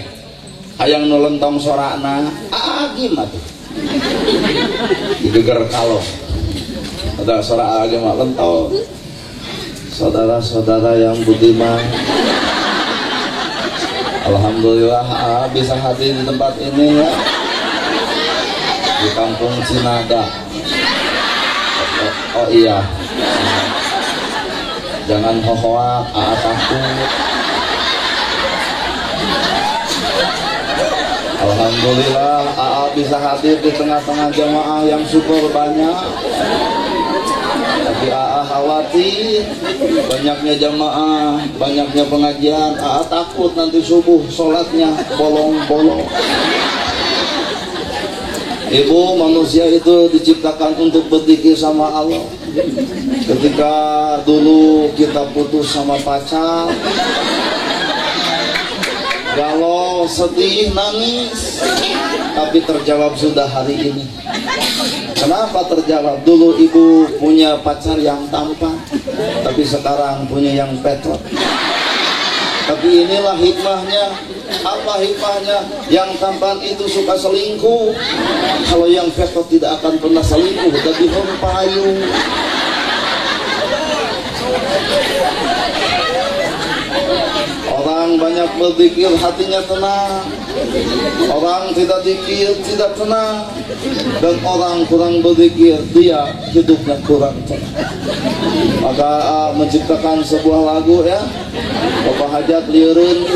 Hayang nu lentong sorana, agim atuh. Digeger kalong. Ada sora agim mah lentong. Saudara-saudara yang budiman, alhamdulillah bisa hadir di tempat ini ya, di kampung Cinaga. Oh, oh iya, jangan hohoak, takut. Alhamdulillah bisa hadir di tengah-tengah jamaah yang syukur banyak. Tapi AA khawatir banyaknya jamaah, banyaknya pengajian, AA takut nanti subuh sholatnya bolong-bolong. Ibu, manusia itu diciptakan untuk berzikir sama Allah. Ketika dulu kita putus sama pacar, galau, sedih, nangis, tapi terjawab sudah hari ini. Kenapa terjawab? Dulu ibu punya pacar yang tampan, tapi sekarang punya yang petot. Tapi inilah hikmahnya. Apa hikmahnya? Yang tampan itu suka selingkuh. Kalau yang petot tidak akan pernah selingkuh, tapi payu. Orang banyak berzikir hatinya tenang. Orang tidak zikir tidak tenang. Dan orang kurang berzikir dia hidupnya kurang tenang. Maka menciptakan sebuah lagu ya, Bapak Hajat lieureun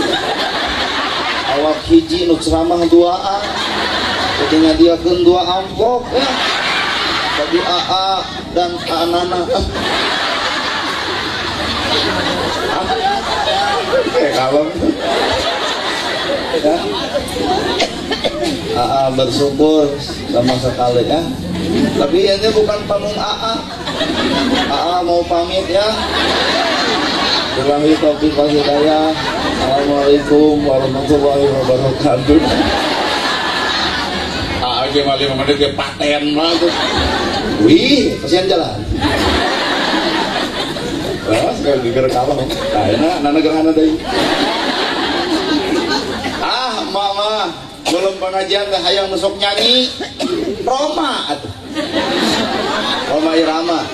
awak hiji nu ceramah duaan, jadi nyadiakeun dua amplop ya, bagi AA dan Anana. Kalem ya. AA bersyukur sama sekali ya. Tapi ini bukan pamung AA. AA mau pamit ya. Billahi taufiq wal hidayah. Assalamualaikum warahmatullahi wabarakatuh. AA ge 5 menit ge paten mah tuh. Wih, kasihan jalan. Wah, sekali geger kalong. Nah, enak, nana gerhana deui. Ah, mama, belum pengajian teh hayang nu sok nyanyi. Roma atuh. Roma Irama.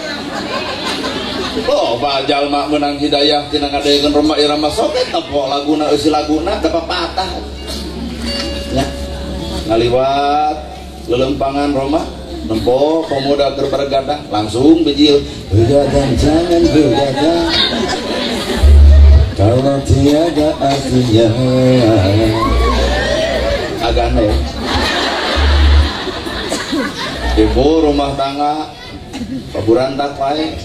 Oh, jalma menang hidayah tina ngadeungeun Roma Irama sok eta po laguna eusi laguna da papatah. Ya. Ngaliwat lelempangan Roma nempo pemuda keur bergadang langsung bijil begadang jangan begadang kalau tiada artinya. Agak aneh. Ibu rumah tangga paburantak wae.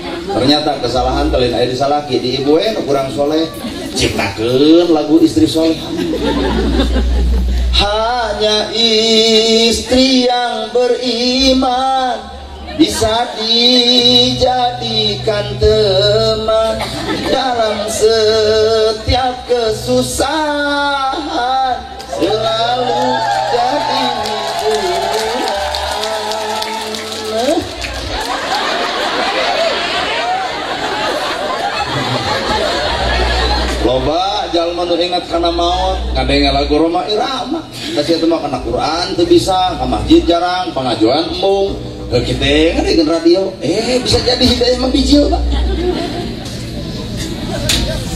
Ternyata kesalahan telin aya disalaki di ibu we nu kurang soleh ciptakeun lagu istri soleh. Hanya istri yang beriman bisa dijadikan teman dalam setiap kesusahan selalu jadi hiburan. Loba jalma nu ingat kana maot ngadenge lagu Roma Irama kasih eta mah kana Quran teu bisa ka masjid jarang pengajuan embung ke kita ngadengeun radio bisa jadi hidayah mah bijil Pak.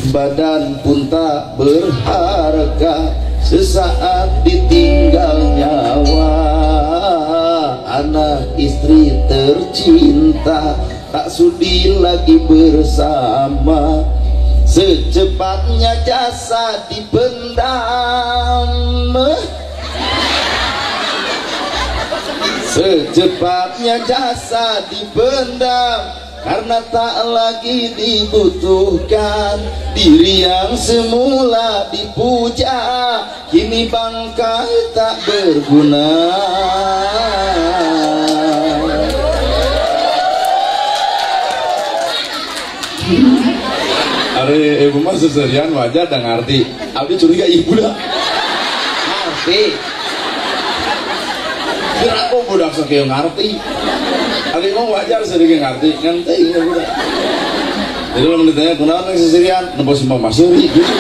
Badan pun tak berharga sesaat ditinggal nyawa, anak istri tercinta tak sudi lagi bersama, secepatnya jasa dipendam, secepatnya jasa dipendam karena tak lagi dibutuhkan. Diri yang semula dipuja kini bangkai tak berguna. Ari ibu mah seserian wajar dan ngerti. Abdi curiga ibu dah. Ngerti. Kira aku budak sakieu ngerti. Ari mah wajar sedikit ngerti, ngan teuing budak. Jadi lamun ditanya kunaon nang seserian, nempo si mama seuri gitu.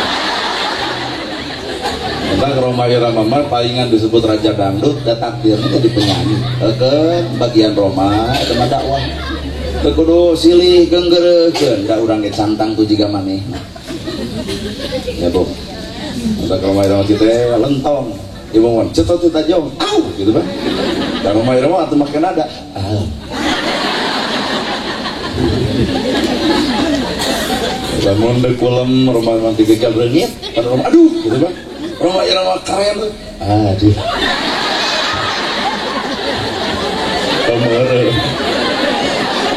Entah Roma Irama mah palingan disebut raja dangdut da takdirna jadi penyanyi. Keun bagian Roma eta mah dakwah. Teu kudu silih geunggereukeun da urang ge cantang tu jiga manehna. Ya Bu. Entah Roma Irama teh lentong. Ibu mah cetot teh tajong. Au gitu Pak. Da Roma Irama atuh make nada. Ah. Lamun deuk kulem Roma Irama tiga reungit, Roma aduh gitu Pak. Roma Irama keren tuh. Aduh. Pemere.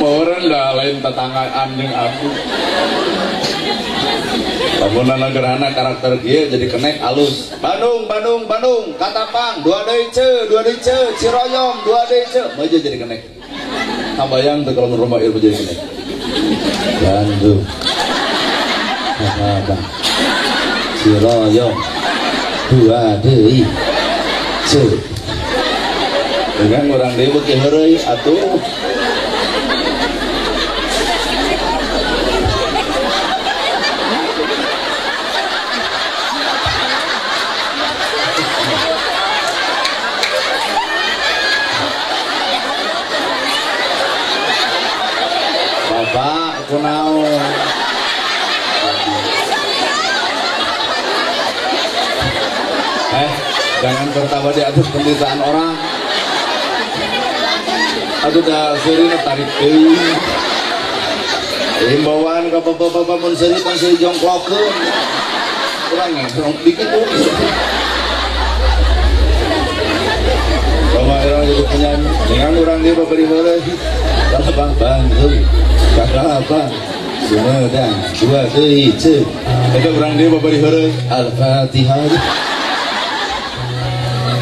Orang dah lain tetanggaan jeung aku. Lamun gerhana karakter kieu jadi kenek alus. Bandung, Bandung, Bandung, Katapang, 2 deui ce, 2 deui ce, Ciroyom, 2 deui ce. Mah jadi kenek. Kabayang teu kalau Roma Irama jadi kenek. Bandung. Katapang. Ciroyom. 2 deui ce. Dengan urang deui beuki heureuy atuh. Bapak kunaon? Jangan tertawa di atas penderitaan orang. Aduh dah seuri tarik deui. Himbauan ka bapak-bapak mun seuri tong seuri jongklokeun. Urang ngegrong dikit oge. Roma Irama jadi penyanyi. Dengan urang dia babari heureuy. Kalabang Bandung. Kalabang Sumedang 2 deui ce. Eta urang dia babari heureuy. Al-Fatihah.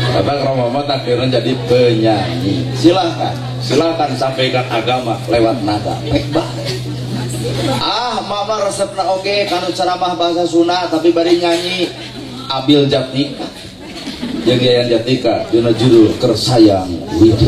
Kata Roma mah takdirnya jadi penyanyi. Silahkan, silahkan sampaikan agama lewat nada. Ah, mama resepna oge kanu ceramah bahasa Sunda tapi bari nyanyi. Abil Jatnika. jeung Yayan Jatnika dina judul Kersayang Widi.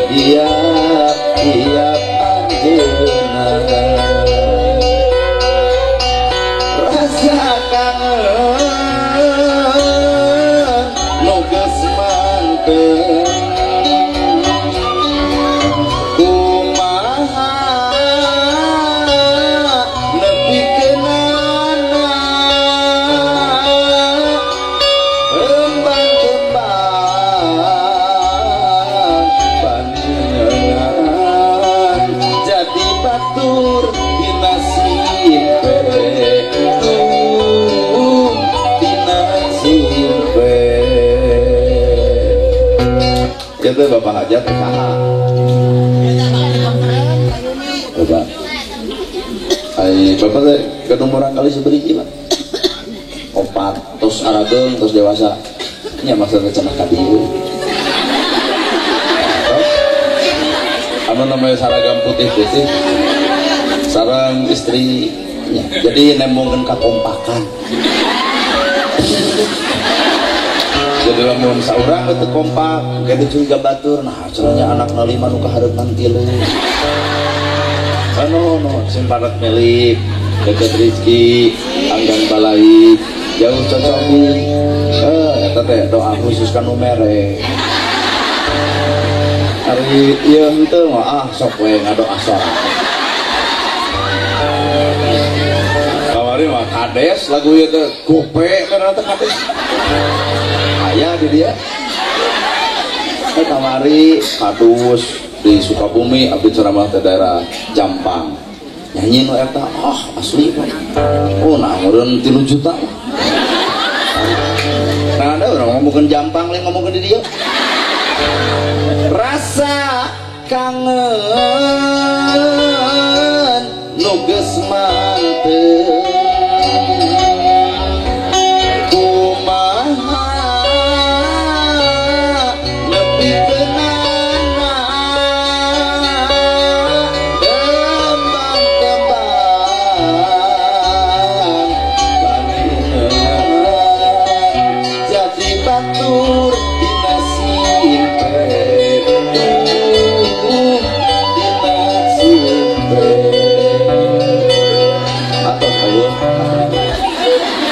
Iya anjeunna rasa kangen. Kangen nu geus mantep kumaha nepikeunana rembang kembang panjenengan jadi batur dina simpe dina simpe. Itu Bapak Hajat saha? Bapak. Ai Bapak teh gaduh murang kali saberiji, Pak? Opat, tos arageung, tos dewasa. Nya maksudna cenah ka dieu. Anu namanya saragam putih-putih sareng istri nya. Jadi nembongkeun kakompakan. Jadi lamun saurang teu kompak, engke curiga batur, nah cenah anakna lima nu kahareupan tilu. Anu no sing parat milik, deket rezeki, anggang balai, jauh cocoki. Eta teh doa khusus ka nu mere. Ari ieu henteu mah ah sok we ngadoa sorangan. Kamari mah kades lagu ieu teh gope merana teh kades. Aya di dia. Kamari kadus di Sukabumi abdi ceramah teh daerah Jampang. Nyanyi nu eta ah asli Pak. Oh nah meureun 3 juta. Nah ada urang ngomongkeun Jampang lain ngomongkeun di dieu. Rasa kangen nu geus mantep kumaha nepikeunana kembang kembang panjenengan jadi batur dina simpe dina simpe. Atos eueuh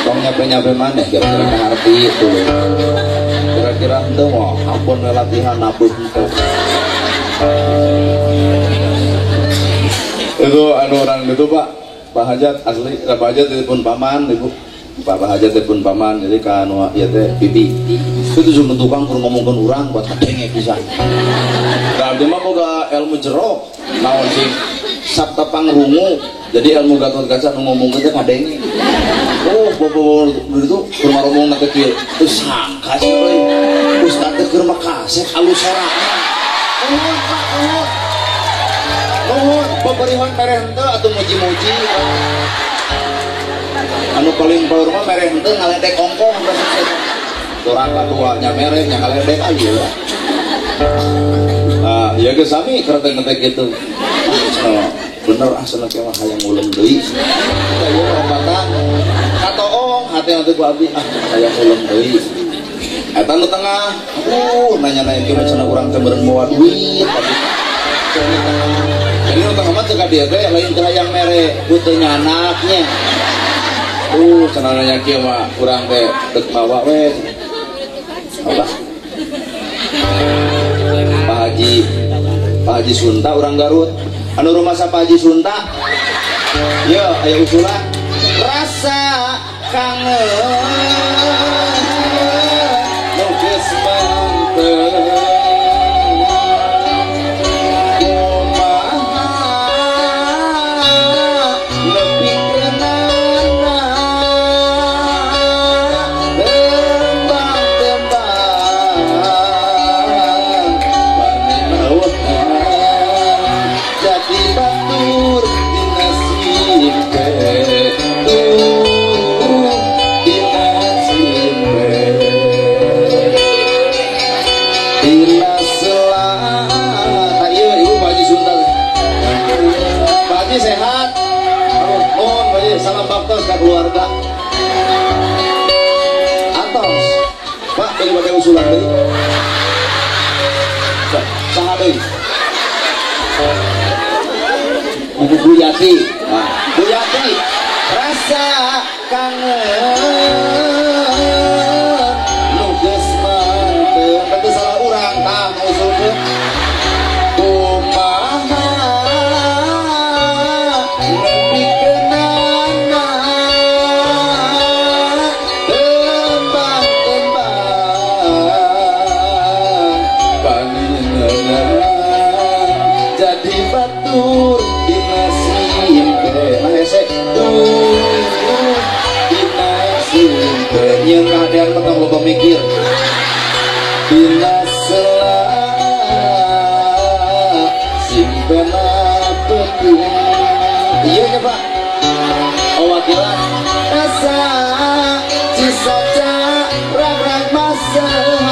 tong nyape-nyape maneh kira-kira kaharti itu kira-kira henteu mah ampun we latihan nabuh henteu. Itu anu orang itu Pak, Pak Hajat asli, Pak Hajat itu pun paman ibu. Pak Hajat itu pun paman, jadi ka anu ieu teh bibi. Itu jeung tukang keur ngomongkeun urang buat kadenge pisan. Da abdi mah boga ilmu jero, naon sih sabta pangrungu. Jadi ilmu Gatot Kaca nu ngomongkeun teh kadenge. Oh, bobo itu keur maromongna teh kieu. Teu sangka sih euy. Ustad teh keur mah kasep alus sorana. Nuhun Pak, nuhun. Nuhun, babarihan mere henteu atuh muji-muji. Anu paling power mah mere henteu ngaledek ongkoh sukses. Orang kadua nya mere nya ngaledek aja. Ah, ya geus sami kertek-kertek kitu. Ah, bener ah cenah mah hayang ulem deui. Tah ieu lompatan katoong hati nanti ku abdi ah hayang ulem deui. Eta nu tengah, aduh nanya-nanya kieu mah cenah urang teh meureun mawa duit. Jadi nu tengah mah teu ka dieu teh lain teu hayang mere, ku teu nyanaknya. Cenah nanya kieu mah urang teh deuk mawa we. Apa? Pak Haji Sunta urang Garut. Anu rumah sa Pak Haji Sunta. Yo, aya usulan. Rasa kangen nu geus mantep kumaha nepikeunana tembang tembang panjenengan jadi batur dina simpe dina simpe dina selatan. Ieu ibu Pak Haji Sunta. Pak Haji sehat? Nuhun Pak Haji, salam baktos ka keluarga. Atos. Pak, bagi bade usulan deui. Saha deui? Ibu Bu Yati. Nah, Bu Yati, rasa Kangen nu geus manteu teu salah urang tah ngusulkeun kumaha nepikeunana tembang-tembang pangingeunna jadi batur dina simpe nah hese tuh dina simpe nyeun kahadean mah tong loba mikir dina sela simpena peuting ieu nya Pak oh wakilan asa cisoca rag-rag masehan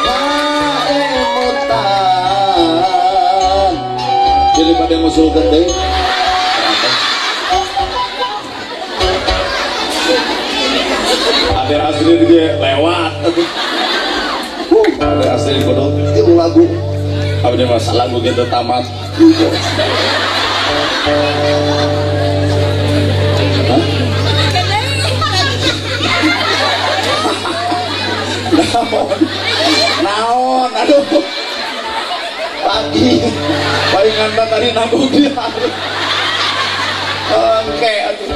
kaemutan jadi pada ngusulkeun deui. Ada asli dia lewat. Ada asli kudu tilu lagu. Abdi masa lagu gitu tamat. Naon? Naon? Aduh. Pagi. Paling nganta tadi nanggung dia. Oke, aduh.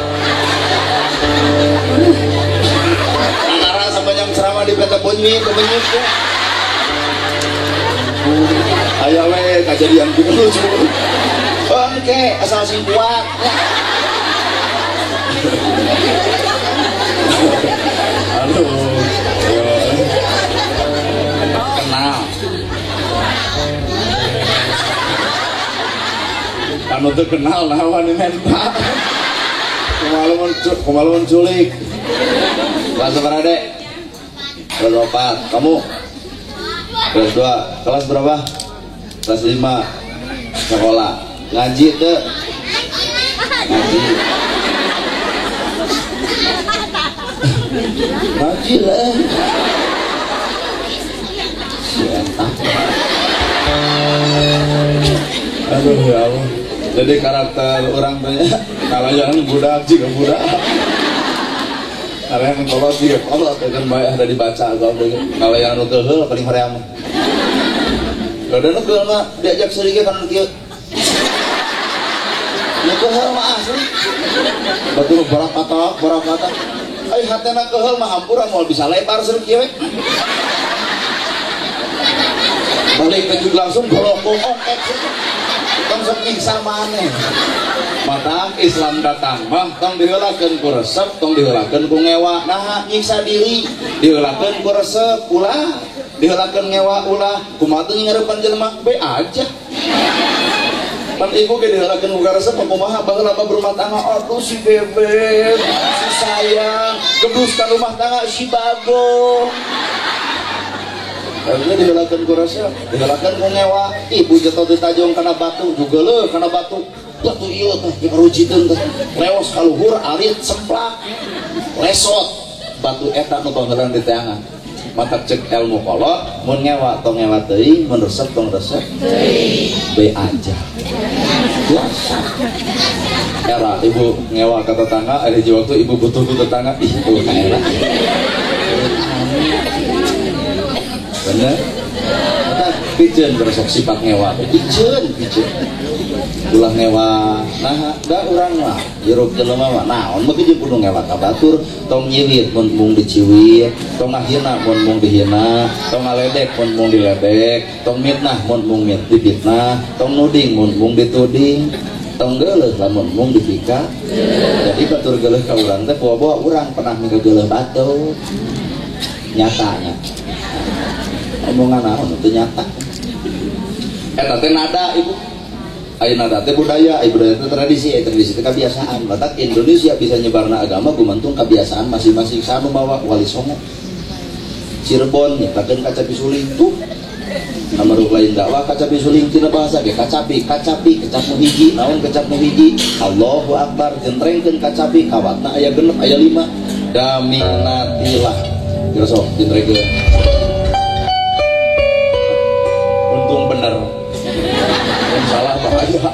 Angara sepanjang ceramah di PT Bunyi, kemenyut ya. Aya we kajadian gitu lucu. Oke, asal sing kuat. Aduh. Kenal. Anu teu kenal naon menta. Kumaha mun culik. Kelas berapa, Dek? Kelas 4. Kamu? Kelas 2. Kelas berapa? Kelas 5. Sekolah. Ngaji teu? Ngaji. Ngaji lah. Si eta. Aduh ya Allah. Jadi karakter orang tanya kalau jangan budak juga budak. Kalau yang kolot juga kolot, kan baik ada dibaca kalau yang nu keheul paling hoream. Kalau nu keheul mah diajak seuri kan nu kieu. Nu keheul mah asli. Batur barakata, barakata. Ai hatena keheul mah hampura moal bisa lebar seuri kieu we. Balik ke langsung golok ongkek. Tong sok nyiksa maneh. Mata Islam datang mah tong diheulakeun ku resep, tong diheulakeun ku ngewa. Nah, nyiksa diri, diheulakeun ku resep ulah, diheulakeun ngewa ulah. Kumaha teh ngarepan jelema be aja. Pan ibu ge diheulakeun ku resep kumaha baheula mah berumah tangga aduh si bebek, si sayang, gebruskan rumah tangga si bagong. Lalu diheulakeun ku resep, diheulakeun ku ngewa. Ibu jatuh di tajong kana batu juga leuh kana batu. Batu ieu teh ngarujiteun teh. Leos ka luhur alit semplak. Lesot batu eta nu panggelan di teangan. Matak cek ilmu kolot mun ngewa tong ngewa teuing, mun resep tong resep teuing. Be aja. Biasa. Era ibu ngewa ka tetangga, ada hiji waktu ibu butuh ku tetangga, ih tuh era. Bener? Eta piceun beresok sifat ngewa. Piceun, piceun. Ulah ngewa. Nah, da urang mah hirup jelema mah naon mah jeung kudu ngewa ka batur, tong nyiwit mun mung diciwit, tong ngahina mun mung dihina, tong ngaledek mun mung diledek, tong mitnah mun mung dipitnah, tong nuding mun mung dituding, tong geuleuh lamun mung dipika. Jadi batur geuleuh ka urang teh bawa-bawa urang pernah mikageuleuh batur. Nyatanya. Omongan naon teu nyata. Eta teh nada ibu. Ayeuna nada teh budaya, aya budaya teh tradisi, aya tradisi teh kebiasaan. Batak Indonesia bisa nyebarna agama gumantung kebiasaan masing-masing. Sanu mawa Wali Songo. Cirebon nyiptakeun kacapi suling tuh. Namaruk lain dakwah kacapi suling tina bahasa ge kacapi, kacapi kecap nu hiji, naon kecap nu hiji? Allahu akbar, jentrengkeun kacapi kawatna aya 6, aya 5. Daminatilah. Kira sok jentrengkeun. Untung bener. Salah bahaya.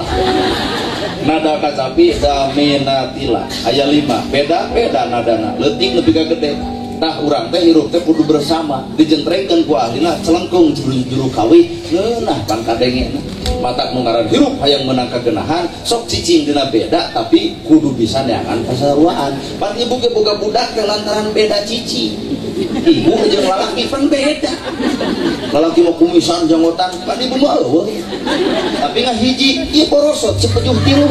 Nada kacapi daminatila aya 5 beda-beda nadana leutik nepi ka gede. Tah urang teh hirup teh kudu bersama dijentrengkeun ku ahlina celengkung juru-juru kawih ngeunah pan kadengena. Matak nu ngaran hirup hayang meunang kagenahan sok cicing dina beda tapi kudu bisa neangan pasaruaan. Pan ibu ge boga budak teh lantaran beda cici. Ibu jeung lalaki pan beda. Lalaki mah kumisan janggotan pan ibu mah eueuh. Tapi ngahiji ieu borosot sepejuh tilu.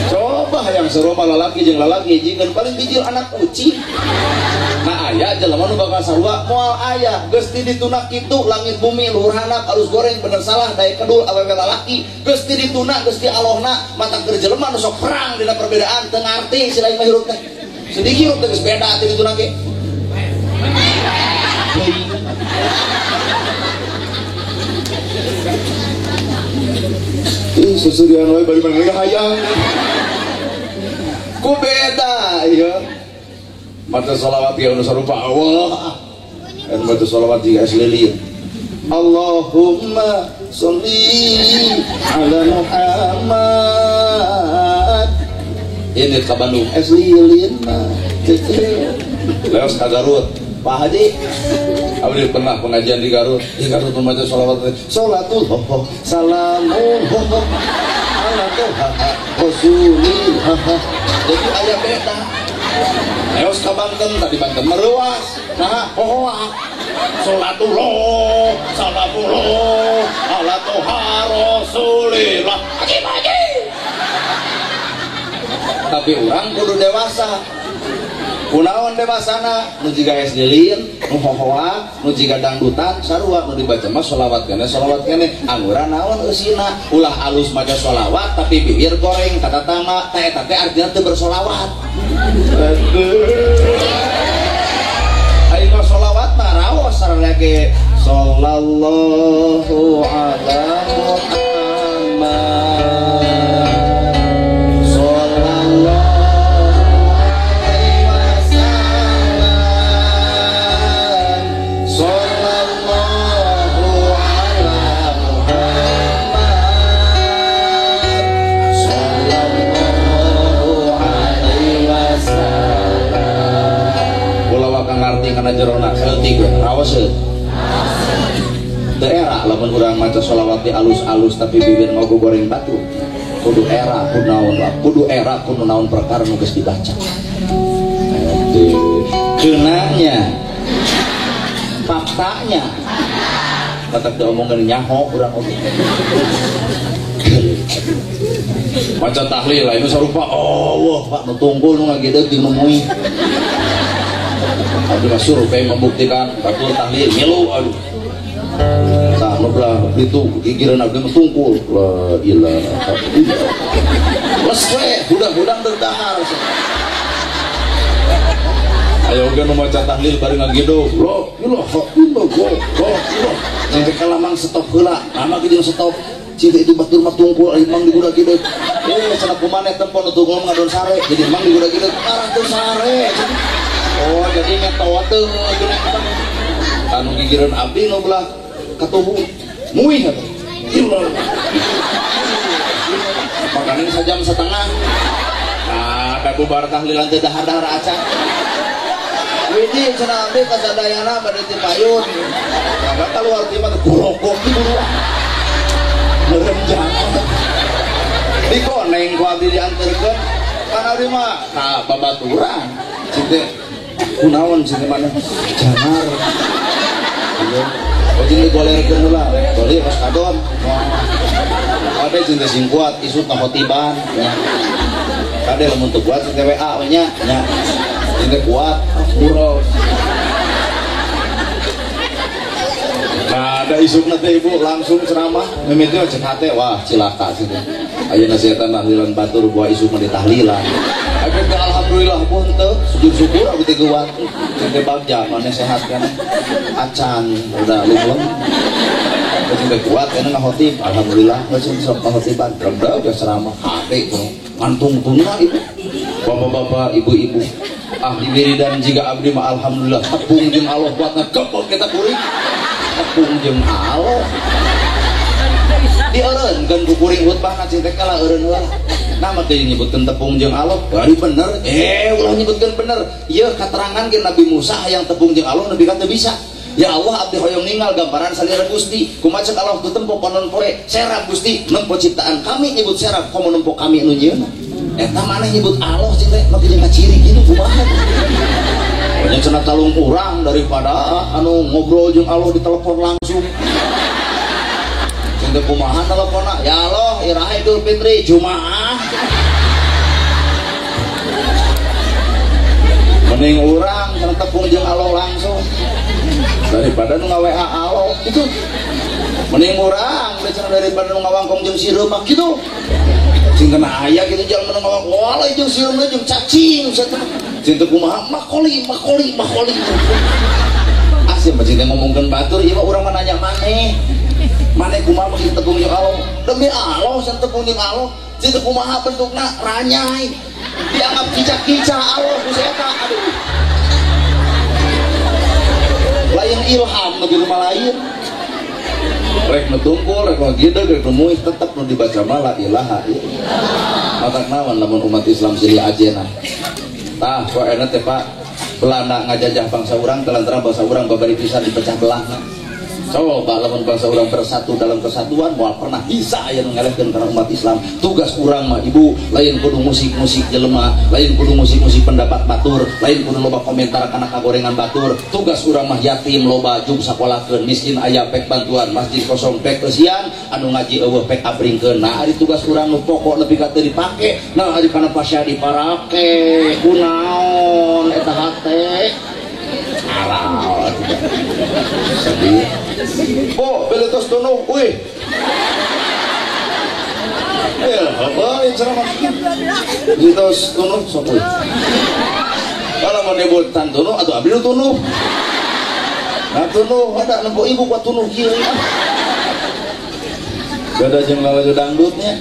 Coba hayang seru mah lalaki jeung lalaki hijikeun paling bijil anak kucing. Nah aya jelema nu bakal sarua moal aya geus ti dituna kitu langit bumi luhur handap alus goreng bener salah daek kedul awewe lalaki geus ti dituna geus ti alohna mata keur jelema nu sok perang dina perbedaan teu ngarti si lain mah hirup teh. Sedih hirup teh geus beda ti dituna ge. Ih susurian we bari mana hayang. Ku beda ieu. Maca sholawat ya nu sarupa Allah. Dan maca sholawat jiga es lilin. Allahumma sholli ala Muhammad. Ini ka Bandung es lilin mah. Leos ka Garut. Pak Haji, abdi pernah pengajian di Garut. Di Garut membaca sholawat. Sholatullah salamullah ala toha rasulillah. Jadi aya beda. Leos ka Banten, tadi Banten meruas. Nah, hohoa. Sholatullah salamullah ala toha rasulillah. Haji, haji. Tapi orang kudu dewasa. Kunaon dewasana nu jiga es lilin, nu hohoa, nu jiga dangdutan, sarua nu dibaca mah sholawat keneh angguran naon eusina, ulah alus maca sholawat tapi bibir goreng kata tama, teh eta teh artinya teu bersolawat. Ayo mah sholawat mah raos sareng ge sallallahu ala Muhammad. Ngarti kana jerona saeutik raos teu era lamun urang maca sholawat di alus-alus tapi bibir ngagogoreng batu kudu era kudu naon kudu era kudu naon perkara nu geus dibaca keunanya faktanya tetep diomongkeun nyaho urang oge maca tahlil lain nu sarupa Allah Pak nu tunggul nu ngagedeg jeung nu muih. Aduh mah survei membuktikan batur tahlil milu aduh. Tah nu belah ditu gigireun abdi mah tungkul la ilaha illallah. Les we hudang-hudang derdahar. Ayo oge nu maca tahlil bari ngagedog la ilaha illallah la ilaha. Sampai kalamang stop heula, lama ge jeung stop. Cinta itu batur mah tungkul ari mang digudag gideg. Cenah kumaneh tempon nu tungkul ngadon sare, jadi mang digudag gideg arah teu sare. Oh jadi metode anu gigireun abdi nu belah katuhu muih atuh. Makanan sajam setengah. Nah, da bubar tahlilan teh dahar-dahar acan. Widi cenah abdi kasadayana bade ti payun. Nah, kaluar ti mah gorogok di buru. Merem jangan. Dikoneng ku abdi dianterkeun kan abdi mah ka babaturan. Cite kunaon sih mana janar iya oh jeung digolerkeun heula goler pas kadon kade jeung sing kuat isut na khotiban ya kade lamun teu kuat teh WA we nya nya jeung teh kuat boros. Nah ada isukna teh ibu langsung ceramah mimiti cek hate wah cilaka sih teh ayeuna setan tahlilan batur buah isuk mah ditahlilan. Abdi alhamdulillah pun teu sujud syukur abdi teh geuwat teh bagja maneh sehat kan acan udah lumlem teh kuat kana ngahotib alhamdulillah geus sok ngahotiban dreg-dreg geus ceramah hate ngantungtungna ibu bapak-bapak ibu-ibu ahli wiridan jiga abdi mah alhamdulillah tepung jeung Allah kuatna kepot kita kuring tepung jeung Allah Dieureunkeun ku kuring khutbahna cing teh kalah eureun heula. Nah mah teu nyebutkeun tepung jeung Allah, bari bener. Ulah nyebutkeun bener. Ieu katerangan ge Nabi Musa hayang tepung jeung Allah nepi ka teu bisa. Ya Allah abdi hoyong ninggal gambaran salira Gusti. Kumaha cek Allah teu tempo panon poe. Serap Gusti nempo ciptaan kami nyebut serap komo nempo kami nu nyieunna. Eta maneh nyebut Allah cing teh make jeung kaciri kitu kumaha. Banyak cenah talung urang daripada anu ngobrol jeung Allah di telepon langsung. Cing teh kumaha teleponna? Ya Allah, iraha Idul Fitri Jumaah. Mending urang cenah tepung jeung Allah langsung daripada nu nga-WA Allah gitu. Mending urang cenah daripada nu ngawangkong jeung sireum mah kitu. Cing kena aya gitu jalan nu ngawangkong walah jeung sireum jeung cacing cenah. Cing teh kumaha makoli makoli makoli. Asih mah cing teh ngomongkeun batur ieu mah urang mah nanya maneh. Maneh kumaha mah tepung jeung Allah? Demi Allah cenah tepung jeung Allah. Cing teh kumaha bentukna ranyai. Dianggap kica-kica Allah ku si eta. Aduh. Lain ilham nu di rumah lain. Rek nu tungkul, rek nu gideg, rek nu muih tetep nu dibaca mah la ilaha illallah. Matak naon lamun umat Islam silih ajena. Tah poena teh Pak, Belanda ngajajah bangsa urang telantaran bangsa urang babari pisan dipecah belahna. Coba lamun bangsa urang bersatu dalam kesatuan moal pernah bisa aya nu ngelehkeun kana umat Islam. Tugas urang mah ibu lain kudu musik-musik jelema, lain kudu musik-musik pendapat batur, lain kudu loba komentar kana kagorengan batur. Tugas urang mah yatim loba jug sakolakeun, miskin aya pek bantuan, masjid kosong pek eusian, anu ngaji eueuh pek abringkeun. Nah ari tugas urang nu pokok nepi ka teu dipake, nah ari kana pasya diparake. Kunaon eta hate? Alah, sedih. Oh, beletos tunuh, wih. Apa yang ceramah? Beletos tunuh, sok wih. Kalau mau nyebut tan tunuh atau abdi nu tunuh. Nah tunuh, ada nempo ibu kuat tunuh kieu. Beda jeung lalajo dangdutnya.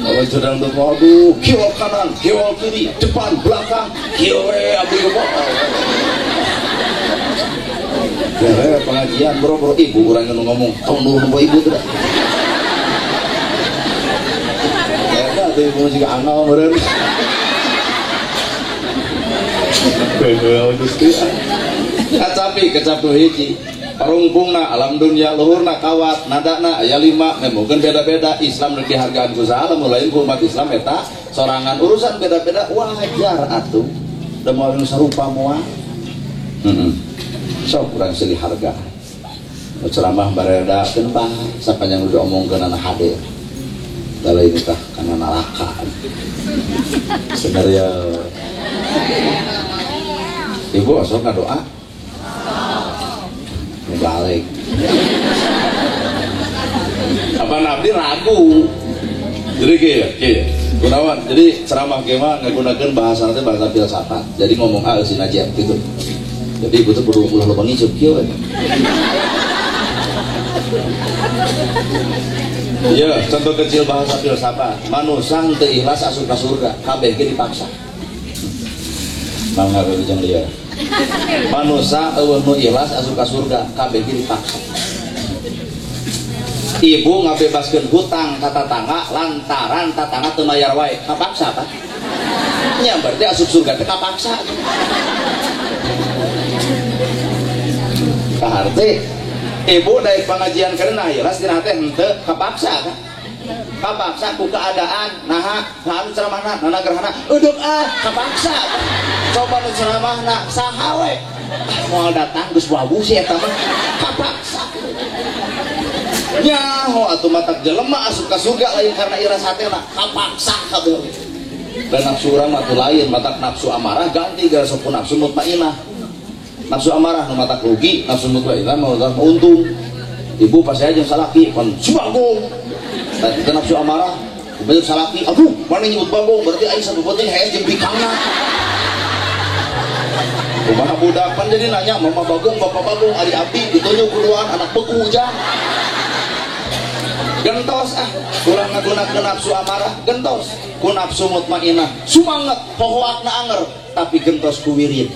Lalajo dangdut mah aduh, kiwal kanan, kiwal kiri, depan, belakang, kieu we abdi mah. Ya, pengajian bro bro ibu orang yang ngomong tong dulu nempo ibu tuh. Ya tuh ibu juga angel meureun. Gusti. Kacapi kecap nu hiji. Parungpungna alam dunia luhurna kawat nadana aya 5 mungkin beda-beda Islam nu dihargaan ku saha lamun lain ku umat Islam eta sorangan urusan beda-beda wajar atuh. Da moal nu sarupa moal. Heeh. Sok urang silih harga. Nu ceramah bareda keun bae sapanjang udah omongkeun anak hade. Da lain tah kana neraka. Sebenarnya ibu osok ngadoa. Balik. Apa abdi ragu. Jadi kieu, kieu. Gunawan, jadi ceramah ge mah ngagunakeun bahasa teh bahasa filsafat. Jadi ngomong A eusina Z gitu. Jadi ibu tuh kudu ulah loba ngiceup kieu we. Iya, contoh kecil bahasa filsafat. Manusia teu ikhlas asup ka surga, kabeh ge dipaksa. Mangga jeung lieur. Manusia eueuh nu ikhlas asup ka surga, kabeh ge dipaksa. Ibu ngabebaskeun hutang ka tatangga lantaran tatangga teu mayar wae, kapaksa Pak. Nya berarti asup surga teh kapaksa. Kaharti ibu dari pengajian karena ikhlas dina teh henteu kapaksa kan? Kapaksa ku keadaan naha naha ceramahna nana gerhana eudeuk ah kapaksa. Coba nu ceramahna saha we moal datang geus wawuh si eta mah kapaksa. Nyaho atuh matak jelema asup ka surga lain karena iras hatena kapaksa kabeh. Dan nafsu urang mah tuh lain matak nafsu amarah ganti gara sok nafsu mutmainah. Nafsu amarah nu matak rugi, nafsu mutmainah mah untung. Ibu pasti aja salaki pan si bagong. Tah itu nafsu amarah, ibu salaki, aduh mana nyebut bagong berarti aing sabupeting hees jeung bikangna. Kumaha budak pan jadi nanya mama bagong, bapak bagong, ari abdi ditunjuk kuduan anak beku ujang. Gentos ah, kurang ngagunakeun nafsu amarah, gentos ku nafsu mutmainah. Sumanget hohoakna anger, tapi gentos ku wirid.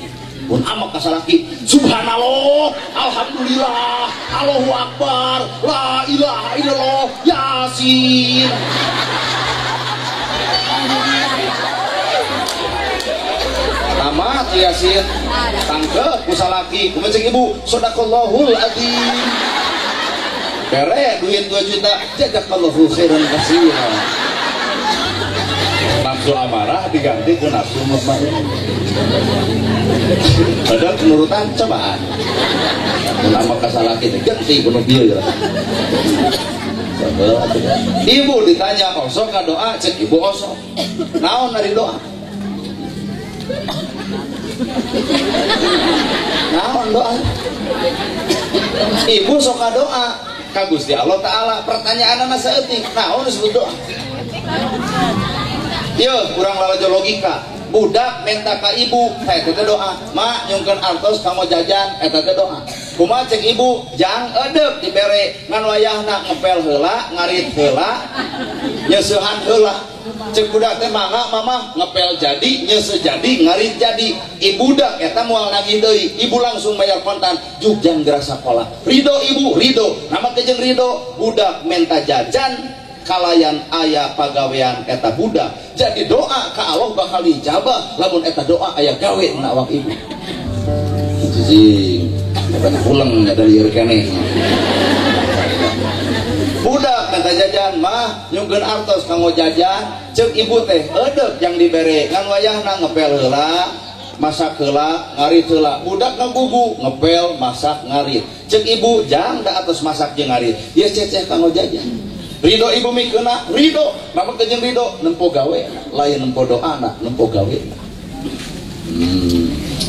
Mun amak ka salaki, subhanallah, alhamdulillah, Allahu akbar, la ilaha illallah, yasin. Tamat yasin, tangkep ku salaki, kumaha cek ibu, sadaqallahul azim. Bere duit 2 juta, jazakallahu khairan katsiran. Nafsu amarah diganti ku nafsu mutmain. Padahal penurutan cobaan. Mun amak ka salaki teh ganti ku nu bieu ya. Ibu ditanya osok ka doa, cek ibu osok. Naon ari doa? Naon doa? Ibu sok ka doa ka Gusti Allah Ta'ala. Pertanyaanna saeutik, naon disebut doa? Yeuh, kurang lalajo logika. Budak minta ka ibu, eta teh doa. Ma nyungkeun artos kanggo jajan, eta teh doa. Kumaha cek ibu, jang edep dibere ngan wayahna ngepel heula, ngarit heula, nyeusehan heula. Cek budak teh mangga mama ngepel jadi, nyeuseuh jadi, ngarit jadi. Ibu dak eta moal nagih deui, ibu langsung bayar kontan, juk jang geura sakola. Ridho ibu, ridho. Nama teh jeung ridho, budak menta jajan kalayan aya pagawean eta budak. Jadi doa ka Allah bakal dijabah lamun eta doa aya gawe na awak ibu. Cicing, eta pulang dari ieu keneh. Budak minta jajan mah nyungkeun artos kanggo jajan, ceuk ibu teh eudeup jang dibere ngan wayahna ngepel heula, masak heula, ngarit heula. Budak ngagugu ngepel, masak, ngarit. Ceuk ibu jang da atos masak jeung ngarit. Ieu ceceh kanggo jajan. Ridho ibu mikeuna, ridho, mama teh jeung ridho, nempo gawe, lain nempo doana, nempo gawe.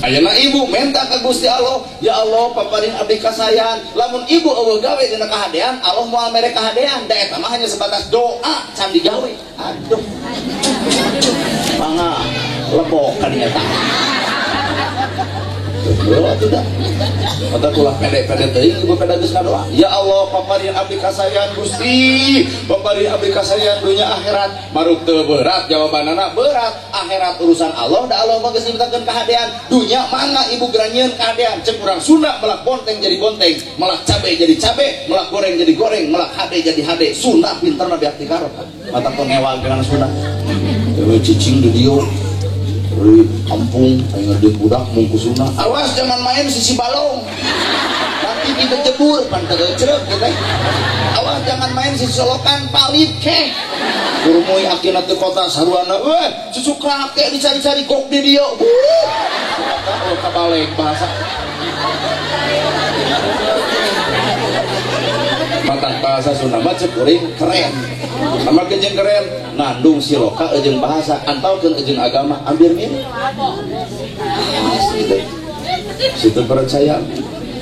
Ayeuna ibu minta ka Gusti Allah, ya Allah paparin abdi kasayan. Lamun ibu eueuh gawe dina kahadean, Allah moal mere kahadean. Da eta mah hanya sebatas doa can digawe. Aduh. Mangga lebok ka dinya tah. Atuh dah. Mata ulah pede-pede teuing ibu pede geus ngadoa. Ya Allah paparin abdi kasayan Gusti, paparin abdi kasayan dunya akhirat. Maruk teu berat jawabanana berat. Akhirat urusan Allah, da Allah mah geus nyiptakeun kahadean. Dunya mangga ibu geura nyieun kahadean. Cek urang Sunda melak bonteng jadi bonteng, melak cabe jadi cabe, melak goreng jadi goreng, melak hade jadi hade. Sunda pinterna beak tikaro. Mata tong ngewa dengan Sunda. Dewe cicing di dieu. Dari kampung aing ngerti budak mungkusuna. Awas jangan main sisi balong. Nanti kita jebur pan teu cerep gitu. Awas jangan main sisi solokan palit keh. Kurumui akina teu kota saruana weh cucu kakek dicari-cari kok di dieu. Kata kabalek bahasa. Matang bahasa Sunda mah cek kuring keren. Amar jeung keren ngandung siloka jeung bahasa antaukeun jeung agama hampir mirip. Situ percaya.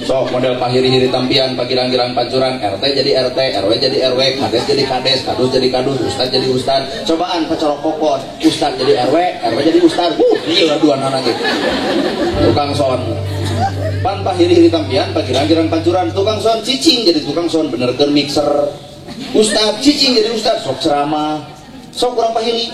Sok model pahiri-hiri tampian pagirang-girang pancuran RT jadi RT, RW jadi RW, kades jadi kades, kadus jadi kadus, ustad jadi ustad. Cobaan pacorok kokon, ustad jadi RW, RW jadi ustad. Ieu dua nana gitu. Tukang son. Pan pahiri-hiri tampian pagirang-girang pancuran tukang son cicing jadi tukang son benerkeun mixer. Ustad cicing jadi ustad sok ceramah. Sok kurang pahili.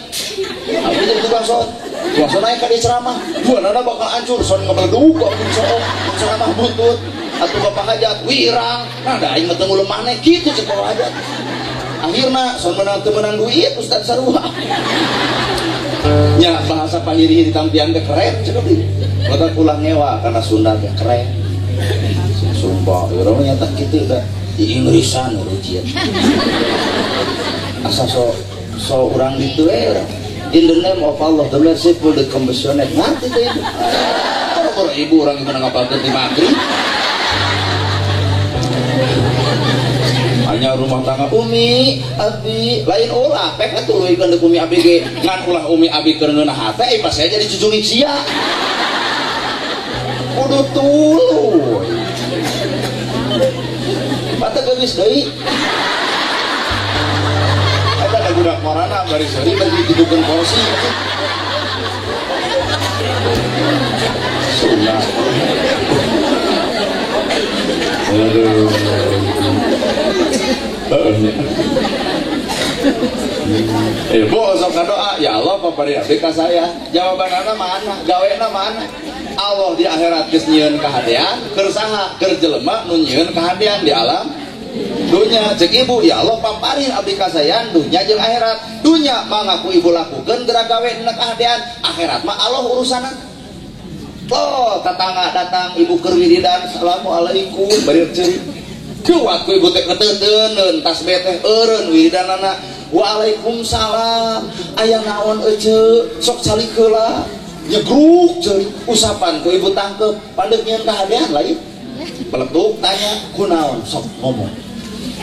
Abdi jadi tukang son. Tukang son naik ka dieu ceramah. Dua nana bakal hancur son ngabeledug kok sok ceramah buntut. Atuh bapak hajat wirang. Nah da aing mah teu ngulem maneh kitu cek bapak hajat. Akhirna son menang teu meunang duit ustad sarua. Nya bahasa pahiri-hiri tampian teh keren cek abdi. Botak ulah ngewa karena Sunda teh keren. Sumpah urang nyata kitu da di Inggrisan ujian. Asa so urang ditu we urang. In the name of Allah, the merciful, the compassionate. Ngerti teh ibu. Kalau ibu urang gimana ngapalkeun di maghrib. Hanya rumah tangga umi, abi, lain ulah pek atuh leuwihkeun deuk umi abi ge. Ngan ulah umi abi keur ngeunah hate, pas saya jadi cucungik sia. Kudu tuluy. Mata geus deui. Eta da budak marana bari seuri bari ditudukeun kursi. Sunah. Aduh. Ibu sok doa, ya Allah paparin abdi ka saya. Jawabanana mana? Gawena mana? Allah di akhirat geus nyieun kahadean, keur saha? Keur jelema nu nyieun kahadean di alam dunya. Cek ibu, ya Allah paparin abdi ka saya dunya jeung akhirat. Dunya mah ngaku ibu lakukeun geura gawe dina kahadean, akhirat mah Allah urusanna. Oh, tetangga datang ibu keur wiridan, assalamualaikum, bari ceurik. Kuat ku ibu teh keteuteun, tasbih teh eureun wiridanana. Waalaikumsalam, aya naon ece, sok calik heula. Nyegruk ceurik, usapan ku ibu tangkep, pandeuk nyieun kahadean lain. Beletuk tanya, kunaon sok ngomong.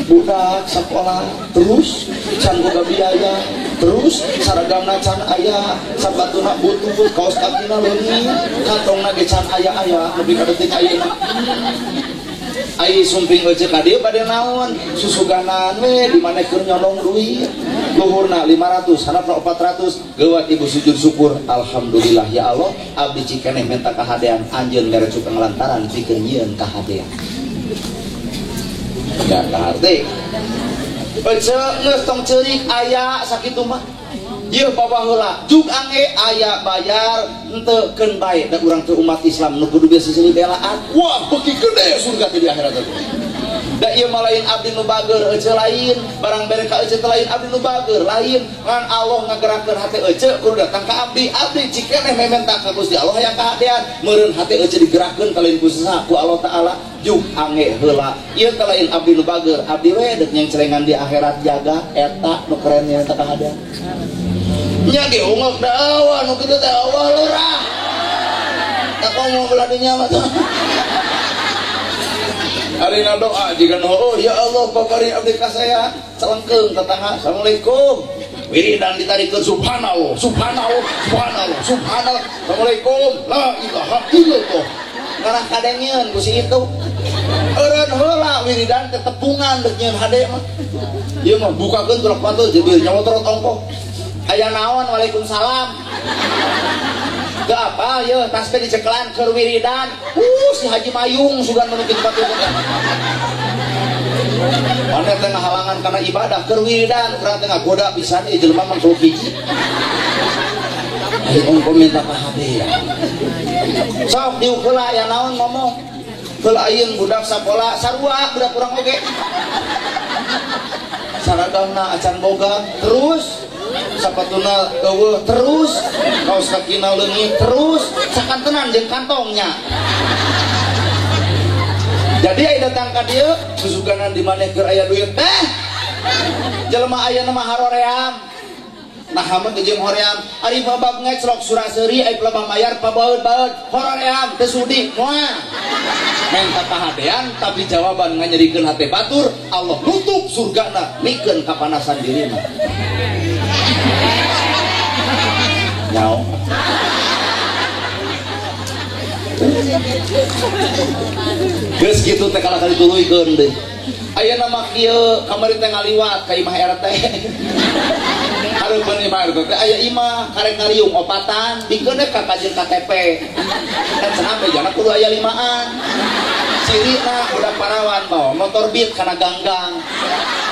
Budak sekolah terus can boga biaya, terus saragamna can aya, sapatuna butut, kaos kakina leungit, kantongna ge can aya-aya, nepi ka detik ayeuna. Ai sumping euceu ka dieu bade naon? Susuganan we di mana keur nyolong duit. Luhurna 500, handapna 400. Geuwat ibu sujud syukur, alhamdulillah ya Allah, abdi cikeneh minta kahadean, anjeun mere cukang lantaran pikeun nyieun kahadean. Ya kaharti. Euceu geus tong ceurik aya sakitu mah. Ieu bawa heula, jug ange aya bayar henteu keun bae da urang teh umat Islam nu kudu biasa silih belaan. Wah, beuki gede surga teh di akhirat teh. Da ieu mah lain abdi nu bager euceu lain, barang bere ka euceu teh lain abdi nu bager lain. Ngan Allah ngagerakeun hate euceu kudu datang ka abdi. Abdi cikeneh mementa ka Gusti Allah hayang kahadean, meureun hate euceu digerakkeun ka lain ku saha ku Allah Taala. Jug ange heula. Ieu teh lain abdi nu bager, abdi we deuk nyengcelengan di akhirat jaga eta nu keren nya eta kahadean. Nya ge ungek da awan nu kitu teh Allah lurah. Tak ngomong belah dinya mah tuh. Arina doa jiga nu oh ya Allah paparin abdi ka saya celengkeung tetangga assalamualaikum. Wiridan ditarikeun subhanallah subhanallah subhanallah subhanallah assalamualaikum la ilaha illallah. Ngarah kadengeun ku si itu. Eureun heula wiridan teh tepungan deuk nyieun hade mah. Ieu mah bukakeun tulak pantul jebir nyawa torot ongkoh. Aya naon waalaikumsalam. Teu apa yeuh tas teh dicekelan keur wiridan. Si Haji Mayung sugan menuju tempat itu. Mana teh ngahalangan kana ibadah keur wiridan, urang teh ngagoda pisan ieu jelema mah kudu hiji. Ayo ongkoh minta kahadean. Sok diuk heula aya naon ngomong. Heula ayeun budak sakola sarua budak urang oge. Saragamna acan boga terus sapatuna eueuh terus kaos kakina leungit terus sakantenan jeung kantongnya. Jadi aya datang ka dieu susuganan di maneh keur aya duit teh jelema aya mah haroream. Nah mah jeung hoream ari babab ngeclok suraseuri aya pelebah mayar pabaeud-baeud hoream teu sudi moal. Menta kahadean tapi jawaban nganyerikeun hate batur Allah nutup surgana mikeun kapanasan dirina. Nyao. Geus kitu teh kalah kali tuluykeun deui. Ayeuna mah kieu kamari teh ngaliwat ka imah RT. Hareupeun imah RT teh aya imah karek ngariung opatan dikeun ka kajeun KTP. Kan cenah bejana kudu aya limaan. Cirina budak parawan bawa motor beat kana ganggang.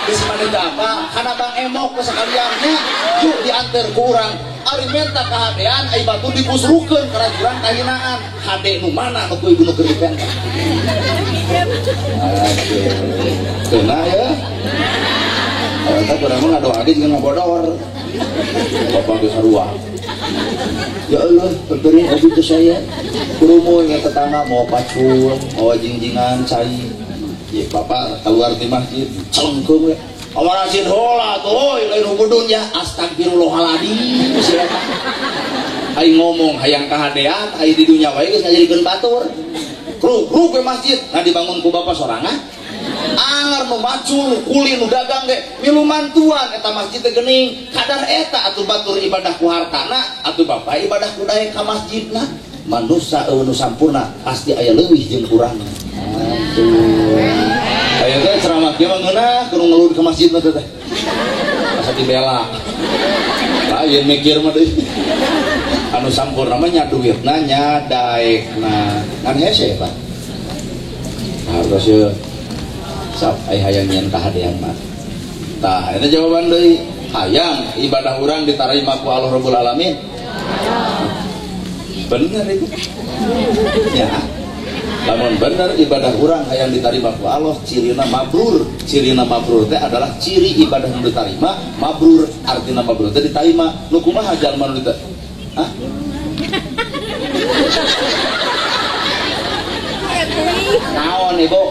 Geus maneh teh apa? Kana Bang Emok sakalian nya yuk dianter ku urang. Ari menta kahadean ai batu dipusrukeun kana jurang kahinaan. Hade nu mana nu ku ibu nu keur dipenta. Aduh. Ya. Eta urang mah ngadoa ge jeung ngabodor. Bapak geus sarua. Ya Allah, beri abdi ke saya. Kurumun nya tetangga mau pacul, mau jingjingan cai. Ya bapak keluar di masjid, celengkeung we. Omar Rasid hola tuh, lain hubudun ya, astagfirullahaladzim. Siapa? Ai ngomong hayang kahadean, ai di dunya wae geus ngajadikeun batur. Kruk ke masjid, nah dibangun ku bapak sorangan. Angar nu macul, kuli nu dagang ge, milu mantuan eta masjid teh geuning. Kadar eta atuh batur ibadah ku hartana, atuh bapak ibadah ku daek ka masjidna. Manusa eueuh nu sampurna pasti aya leuwih jeung kurang. Aduh. Aya teh ceramah kieu mah ngeunah kudu ngelud ke masjid mah teh. Asa dibela. Lain mikir mah deui. Anu sampurna mah nya duitna nya daekna. Ngan hese Pak. Hartos ye. Sok ai hayang nyeun kahadean mah. Tah eta jawaban deui. Hayang ibadah urang ditarima ku Allah Rabbul Alamin. Bener itu. Ya. Lamun bener ibadah urang hayang ditarima ku Allah, cirina mabrur. Cirina mabrur teh adalah ciri ibadah nu ditarima, mabrur artina mabrur teh ditarima. Nu kumaha jalma nu ditarima? Hah? Naon ibu?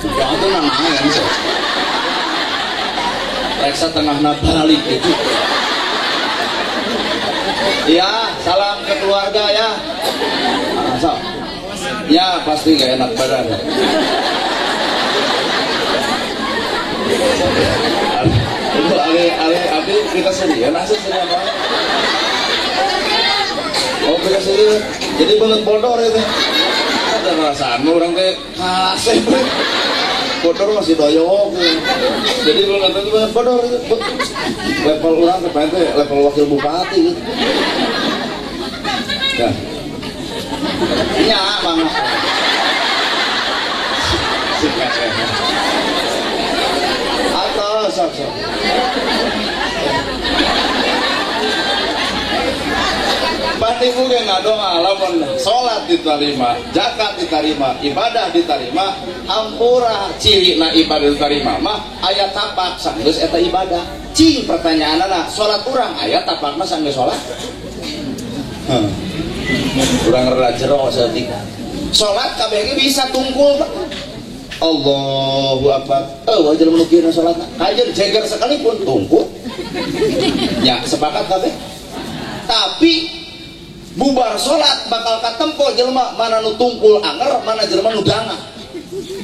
Jangan tuh nanaon sih. Reksa tengahna balik itu. Ya, salam ke keluarga ya. So. Ya, pasti gak enak badan. Itu ale kita sendiri, nasi sendiri apa? Oh, kita sendiri. Jadi banget bodor itu. Ada perasaan orang kayak kasih. Bodor masih doyok. Jadi belum nonton banget bodor itu. Level orang ke level wakil bupati gitu. Ya. Iya, Bang. Atau sok sok. Pasti ibu ge ngadoa lamun salat diterima, zakat diterima, ibadah diterima, hampura cirina ibadah diterima mah aya tapak sanggeus eta ibadah. Cing pertanyaanana salat urang aya tapakna sanggeus salat? Urang rada jero saeutik. Salat kabeh ge bisa tungkul. Allahu akbar. Eueuh jelema nu kieu salatna. Kajeun jeger sekalipun tungkul. Ya, sepakat kabeh. Tapi bubar salat bakal katempo jelema mana nu tungkul anger, mana jelema nu dangah.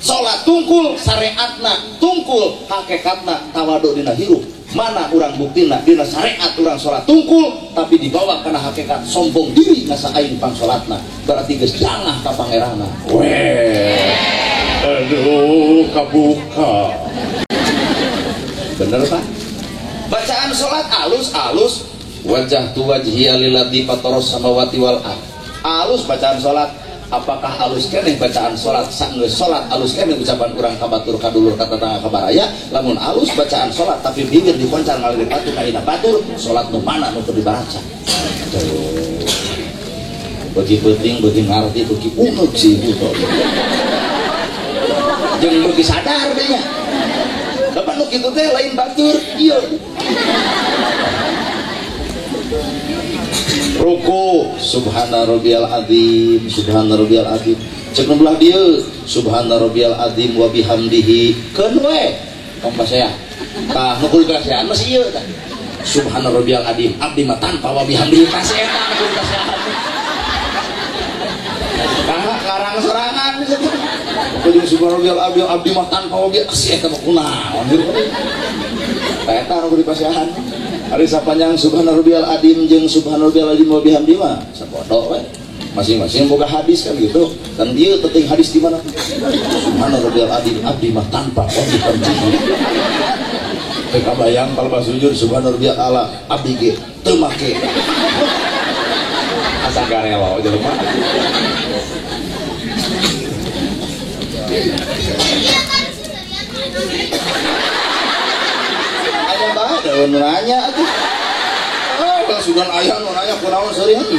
Salat tungkul syariatna, tungkul hakikatna tawadu dina hirup. Mana urang buktina dina syariat urang salat tungkul tapi dibawa kana hakikat sombong diri ngasa aing pang salatna. Berarti geus dangah ka pangeranna. Weh. Aduh, kabuka. Bener Pak? Bacaan salat alus-alus wajah tu wajhiya lilladzi fataras samawati wal ard. Alus bacaan salat. Apakah alus keneh bacaan salat sanggeus salat alus keneh ucapan urang ka batur ka dulur ka tetangga ka baraya? Lamun alus bacaan salat tapi bibir dikoncar ngalirik batur ka ina batur, salat nu mana nu teu dibaca? Beuki penting beuki ngarti beuki uneuk si ibu tuh. Jeung beuki sadar deh nya. Bapak nu kitu teh lain batur ieu. Ruku subhana rabbiyal azim subhana rabbiyal azim cek nu belah dieu subhana rabbiyal azim wa bihamdihi keun we tong pasea tah nu kudu kasean mah ieu tah subhana rabbiyal azim abdi mah tanpa wa bihamdihi kasih eta nu kudu kasean tah karang sorangan kudu subhana rabbiyal azim abdi mah tanpa wa bihamdihi kasih eta mah kunaon tah eta nu kudu pasean. Ari sapanjang subhana rabbiyal azim jeung subhana rabbiyal azim wa bihamdihi mah sapodo we. Masing-masing boga hadis kan gitu. Dan ieu penting hadis di mana? Subhana rabbiyal azim abdi mah tanpa wa bihamdihi. Teu kabayang kalau sujud subhana rabbiyal ala abdi ge teu make. Asa garelo jelema. Ada nu nanya atuh. Ah, sugan aya nu nanya kunaon seuri heuh.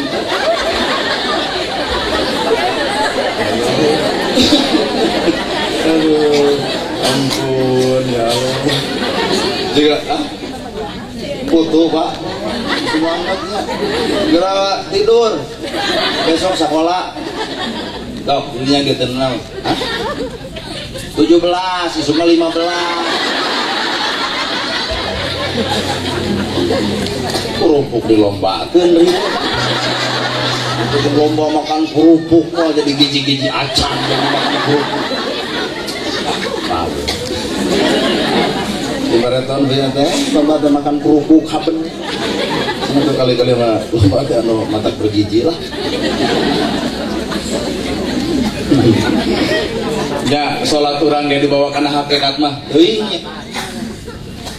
Aduh, ampun ya Allah. Jika ah? Putu, Pak. Semangatnya. Geura tidur. Besok sekolah. Dok, ininya gitu tenang. Hah? 17, isukna 15. Kerupuk dilombakeun ribu. Untuk lomba makan kerupuk mah jadi giji-giji acan jadi makan kerupuk. Tahu. Di maraton bieu teh lomba teh makan kerupuk hapen. Itu kali-kali mah lomba teh anu mata bergiji lah. Ya, salat urang ge dibawa kana hakikat mah teuing.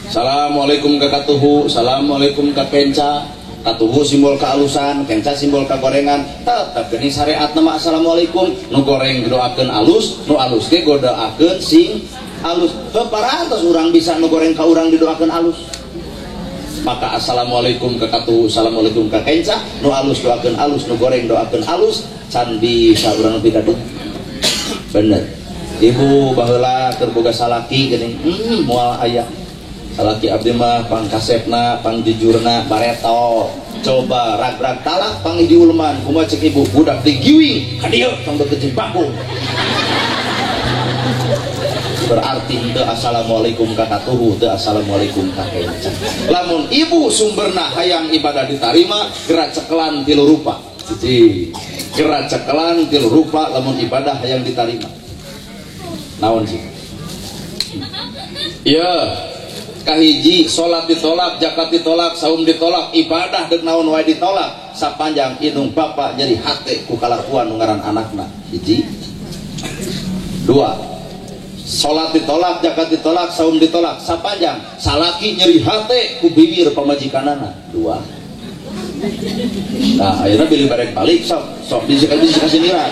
Assalamualaikum ka katuhu, assalamualaikum ka kenca. Katuhu simbol kealusan, kenca simbol kagorengan. Tetep geuning syariat nama assalamualaikum. Nu goreng doakeun alus, nu alus ge godoakeun sing Alus. Heuh parantos urang bisa nu goreng ka urang didoakeun alus. Maka assalamualaikum ka katuhu, assalamualaikum ka kenca, nu alus doakeun alus, nu goreng doakeun alus, can bisa urang nepi ka dieu. Bener. Ibu baheula keur boga salaki geuning, moal aya. Salaki abdi mah pangkasepna, pangjujurna, bareto. Coba rag-rag talak panggih di ulman, kumaha cek ibu budak digiwing ka dieu tong beukeut bangkung. Berarti henteu assalamualaikum ka katuhu, teu assalamualaikum ka kenca. Lamun ibu sumberna hayang ibadah ditarima, gerak cekelan tilu rupa. Cici, gerak cekelan tilu rupa lamun ibadah hayang ditarima. Naon sih? Iya, kahiji salat ditolak, zakat ditolak, saum ditolak, ibadah deuk naon wae ditolak, sapanjang indung bapa jadi hate ku kalakuan nu ngaran anakna. Hiji. Dua, salat ditolak, zakat ditolak, saum ditolak, sapanjang salaki nyeri hate ku bibir pamajikanana. Dua. Nah, ayeuna bilih barek balik sok sok bisa kasiniran.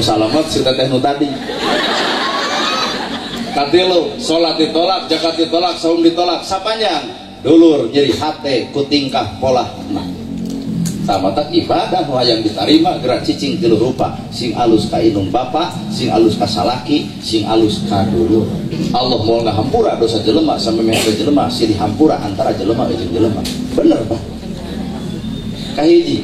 Salamat si teteh nu tadi. Katilu, salat ditolak, zakat ditolak, saum ditolak, sapanjang dulur nyeri hate ku tingkah polah. Nah, sama tak ibadah hayang ditarima gerak cicing tilu rupa, sing alus ka indung bapa, sing alus ka salaki, sing alus ka dulur. Allah moal ngahampura dosa jelema samemeh jelema silih hampura antara jelema jeung jelema. Bener Pak. Kahiji,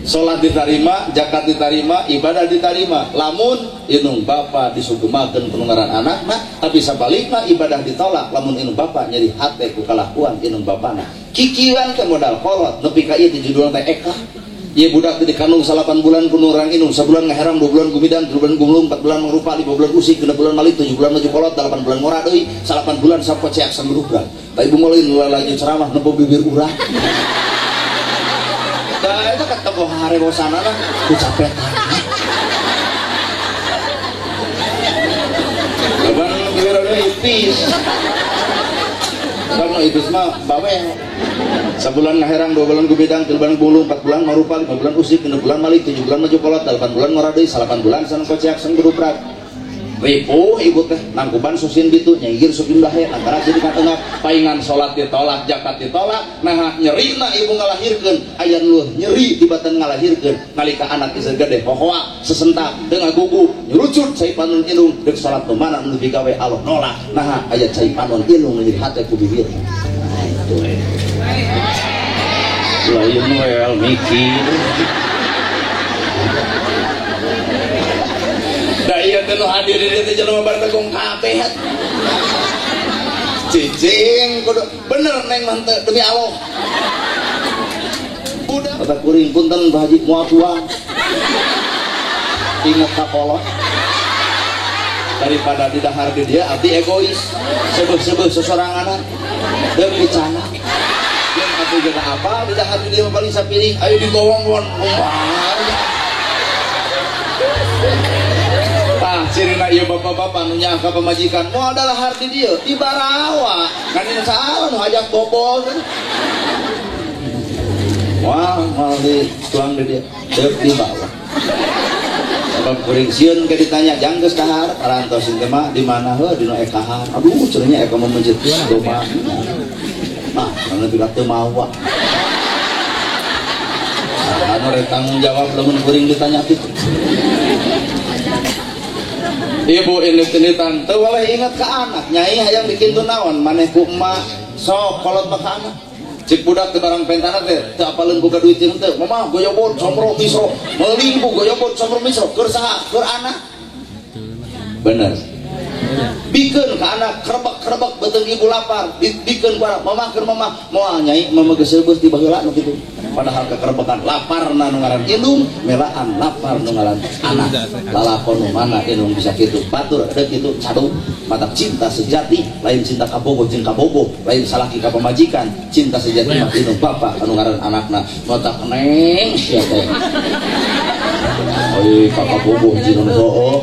salat diterima, zakat diterima, ibadah diterima. Lamun indung bapa disugemakeun penungaran anakna, tapi sabalikna ibadah ditolak lamun indung bapa nyeri hate ku kalakuan indung bapana. Kikiran teh modal kolot nepi ka ieu judulna teh eka. Ieu budak teh dikandung 8 bulan ku urang indung, sabulan ngaherang, 2 bulan gumidang, 3 bulan gumulung, 4 bulan mangrupa, 5 bulan usik, 6 bulan malik, 7 bulan maju kolot, 8 bulan ngora deui, 8 bulan sapoceak samurubra. Ta ibu mulai laju ceramah nempo bibir urang. Nah, itu kata bohare bosana lah, ku capetan. Kapan bibirnya ipis. Kalau ipis mah bawel. Sebulan ngaherang, 2 bulan gumidang, 3 bulan gulung, 4 bulan marupa, 5 bulan usik, 6 bulan malik, 7 bulan maju kolot, 8 bulan ngora deui, 8 bulan sana koceak sana geruprak. Ripuh ibu teh nangkuban susin bitu nyengir sukin dahe antara jadi katengah paingan salat ditolak, zakat ditolak, nah nyerina ibu ngalahirkeun aya nu nyeri tibatan ngalahirkeun nalika anak geus gede hohoa sesentak teu ngagugu nyurucut cai panon indung deuk salat nu mana nu digawe Allah nolak, nah aya cai panon indung nyeri hate ku bibir. Nah itu lain wel mikir. Da ieu teh nu hadir di dieu teh jelema bartegong kabeh. Cicing kudu bener neng mah teu demi Allah. Budak kata kuring punten Bah Haji moal tuang. Ingat ka kolot. Daripada didahar di dia abdi egois. Sebeuh-sebeuh sesoranganan. Deuk dicana. Jeung abdi jeung apa didahar di dia paling sapiring ayo digowong-won. Tah cirina ieu bapak-bapak nu nyaah ka pamajikan moal dalahar di dieu di barawa kan ini salah nu hajak bobol. Wah moal di tuang di dieu deuk di bawah. Sebab kuring sieun ke ditanya jang geus dahar parantos teh mah di mana heuh dina ekahar. Aduh cenah eka memencet domba. Nah, mana tidak teu mawa. Anu rek tanggung jawab lamun kuring ditanya kitu. Ibu indit-inditan teu waleh ingat ka anak, nyai hayang dikintu naon maneh ku emak sok kolot mah ka anak. Cik budak teu barang pentana teh teu apaleun boga duit jeung teu. Mama goyobot somro misro, meuli ibu goyobot somro misro keur saha? Keur anak. Bener. Bikeun ka anak kerebek-kerebek beuteung ibu lapar, dibikeun ku anak, mama keur mama moal nyai mama geus seubeuh ti baheula nu kitu. Padahal kekerebekan laparna nu ngaran indung, melaan lapar nu ngaran anak. Lalakon nu mana indung bisa kitu, batur deuk kitu cadu. Matak cinta sejati lain cinta kabogoh jeung kabogoh, lain salaki ka pamajikan, cinta sejati mah indung bapa anu ngaran anakna. Matak neng sia teh. Oi ka kabogoh jeung hooh.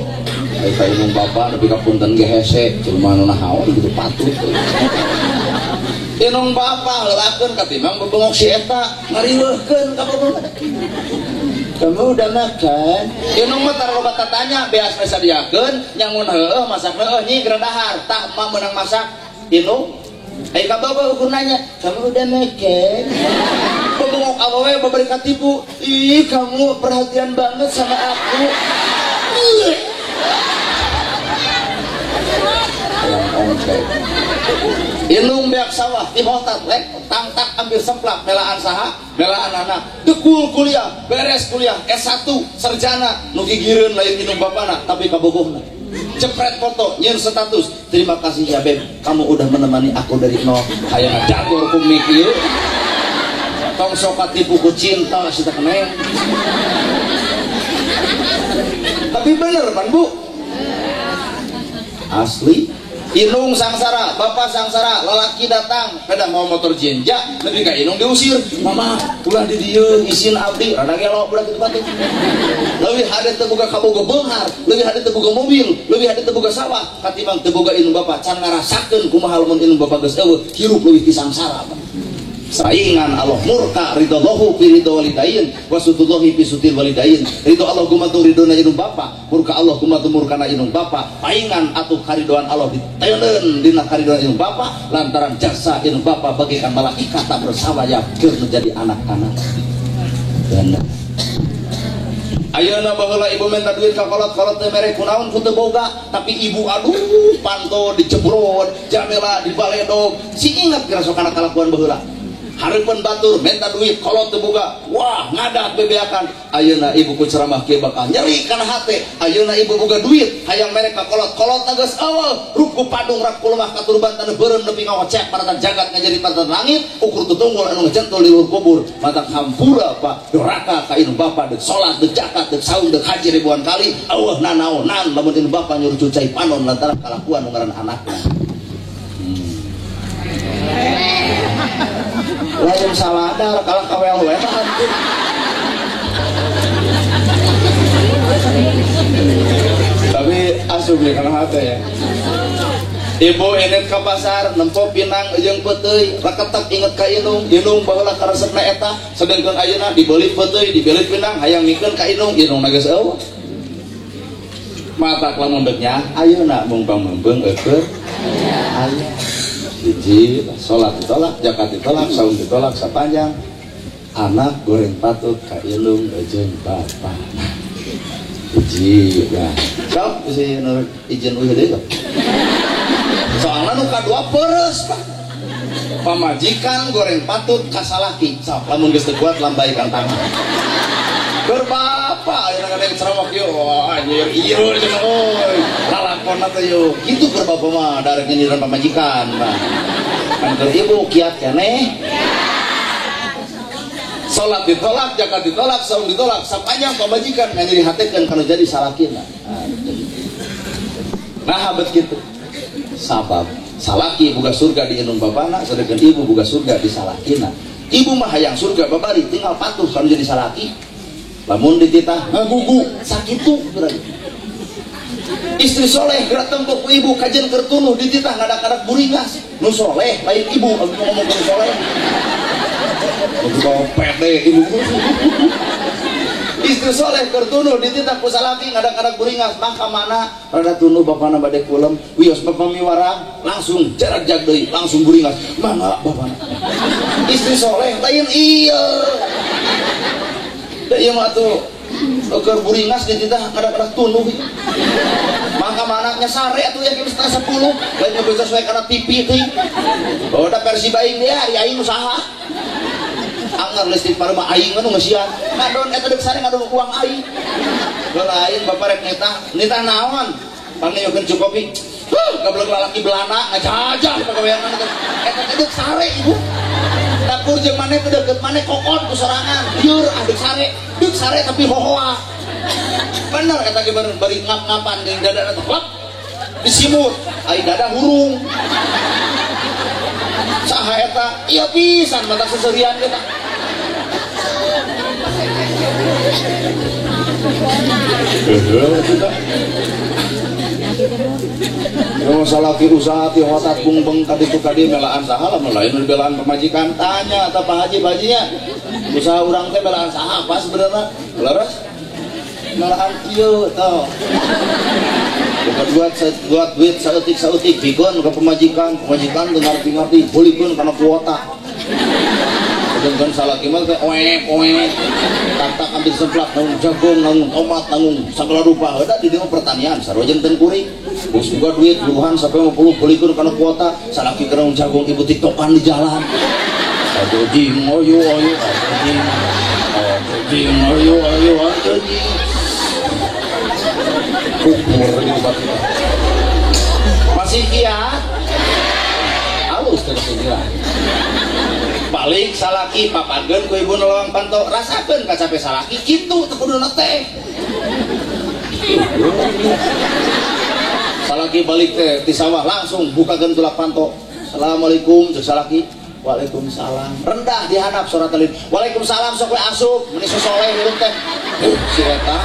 Ai ka indung bapa nepi ka punten ge hese, jelema nu nahaon kitu patut. Indung bapa heulakeun katimbang bebengok si eta ngariweuhkeun ka bebengok. Kamu udah makan? Inung mah tara loba tatanya, beas mah sadiakeun, nyangun heueuh masak heueuh nyi geura dahar. Tah emak meunang masak. Inung ai ka bawa ukur nanya, kamu udah makan? Bebengok awewe babari katipu. Ih, kamu perhatian banget sama aku. Inung beak sawah dihotat lek tangtak ambil semplak melaan saha melaan anak dekul kuliah beres kuliah S1 sarjana nu gigireun lain inung bapana tapi kabogohna cepret foto nyeun status terima kasih ya beb kamu udah menemani aku dari nol hayang jagor ku mikir tong sok katipu ku cinta si teh keneng tapi bener pan bu asli. Inung sangsara, bapak sangsara, lelaki datang, kada mau motor jenja, lebih ka inung diusir. Mama, ulah di dieu isin abdi, rada gelo budak kitu batin. Leuwih hade teu boga kaboga beunghar, leuwih hade teu boga mobil, leuwih hade teu boga sawah, katimbang teu boga inung bapak can ngarasakeun kumaha lamun inung bapak geus eueuh, hirup leuwih ti sangsara. Saingan Allah murka ridallahu fi ridho walidain wa sutullahi fi sutil walidain. Ridho Allah gumantung ridhona inung bapa, murka Allah gumantung murkana inung bapa. Paingan atuh karidoan Allah diteundeun dina karidoan inung bapa lantaran jasa inung bapa bagaikan malaikat tak bersawayap keur menjadi anak-anak. Bener. Ayeuna baheula ibu minta duit ka kolot-kolot teu mere kunaon ku teu boga, tapi ibu aduh panto dicebrot, jamela dibaledog. Si ingat geura sok kana kalakuan baheula. Hareupeun batur minta duit kolot teu boga, wah ngadat bebeakan. Ayeuna ibu ku ceramah kieu bakal nyeri kana hate. Ayeuna ibu boga duit hayang mere ka kolot, kolot geus eueuh, ruku padung rak kulemah katurban taneuh beureum nepi ngawacek paratan jagat ngajari paratan langit, ukur tutunggul anu ngejentul di luhur kubur. Matak hampura pak doraka ka inung bapa deuk salat deuk zakat deuk saum deuk haji ribuan kali, eueuh nanaonan lamun inung bapa nyuruh cucai panon lantaran kalakuan nu ngaran anakna. Lain saladar kalah kawel-welan. Tapi asup nih karena hati ya. Ibu inget ke pasar nempo pinang jeung peuteuy, reketek inget ka inung, inung baheula karesepna eta, sedengkeun ayeuna dibeli peuteuy, dibeli pinang hayang mikeun ka inung, inung geus eueuh. Matak lamun deuk nya ayeuna mung pameumpeng eueuh. Aya. Hiji, sholat ditolak, zakat ditolak, saum ditolak, sapanjang anak goreng patut ka ilung jeung bapa. Hiji, ya. Sok bisi nu izin uih deui sok. Soalna nu kadua peres, Pak. Pamajikan goreng patut ka salaki. Sok lamun geus teu kuat lambaikan tangan. Keur bapa ayeuna ngadeng ceramah kieu, wah anjir ieu cenah euy. Lalakonna teh yeuh. Kitu keur bapa mah darek nyindiran pamajikan, Pak. Kan keur ibu kiat keneh. Salat ditolak, zakat ditolak, saum ditolak, sapanjang pamajikan nganyeri hatekeun kana jadi salakina. Nah, habet kitu. Sabab salaki boga surga di indung bapana, sedengkeun ibu boga surga di salakina. Ibu mah hayang surga babari tinggal patuh kana jadi salaki. Lamun dititah ngagugu sakitu berarti. Istri soleh gerak tempuh ku ibu kajen keur tunuh dititah ngadak-ngadak buringas. Nu soleh lain ibu abdi ngomong nu soleh. Nu pede ibu. Istri soleh keur tunuh dititah ku salaki ngadak-ngadak buringas maka mana rada tunuh bapana bade kulem wios bapa miwarang langsung jarak jag deui langsung buringas mangga bapana. Istri soleh lain ieu. Da ieu mah atuh keur buringas dititah ngadak-ngadak tunuh. Maka manaknya sare atuh ya 9:30 lain ngebeca sesuai kana TV teh. Oh da versi baing dia ari aing usaha. Anggar listrik pareuh aing mah nu ngeusian. Ngadon eta deuk sare ngadon uang aing. Heuh lain bapak rek nitah, nitah naon? Panggeukeun cukup kopi. Huh, gablek lalaki Belanda ngajajah pagawean teh. Eta teh deuk sare ibu. Dapur jeung maneh teh deukeut maneh kokon ku sorangan. Lieur ah deuk sare tapi hohoa. Bener eta ge bener bari ngap-ngapan jeung dada teh klep disimut, ai dada hurung. Saha eta? Ieu pisan mata seserian eta. Yo salaki usaha ti hotat bungbeng ka ditu ka dieu melaan saha lamun lain belaan pamajikan tanya eta Pak Haji bajinya. Usaha urang teh belaan saha apa sebenarnya? Leres? Melaan ieu tah. Bukan buat duit saeutik-saeutik bikeun ka pamajikan, pamajikan teu ngarti-ngarti beulikeun kana kuota. Sedangkan salaki mah teh oek-oek tak ambil semplak nanggung jagung nanggung tomat nanggung segala rupa heuda di dieu pertanian sarua jeung tengkurik geus boga duit puluhan sampai 50 beulikeun kana kuota salaki keur nanggung jagung ibu tiktokan di jalan aduh jing oyo oyo aduh jing oyo oyo aduh jing kukur gitu batu masih kiat halus terus kira balik salaki papageun ku ibu nolong panto rasakeun kacape salaki kitu teu kuduna teh salaki balik teh ti sawah langsung bukakeun tulak panto assalamualaikum ceuk salaki waalaikumsalam rendah dihandap suara telin waalaikumsalam sok we asup meuni sosoleh hirup teh si eta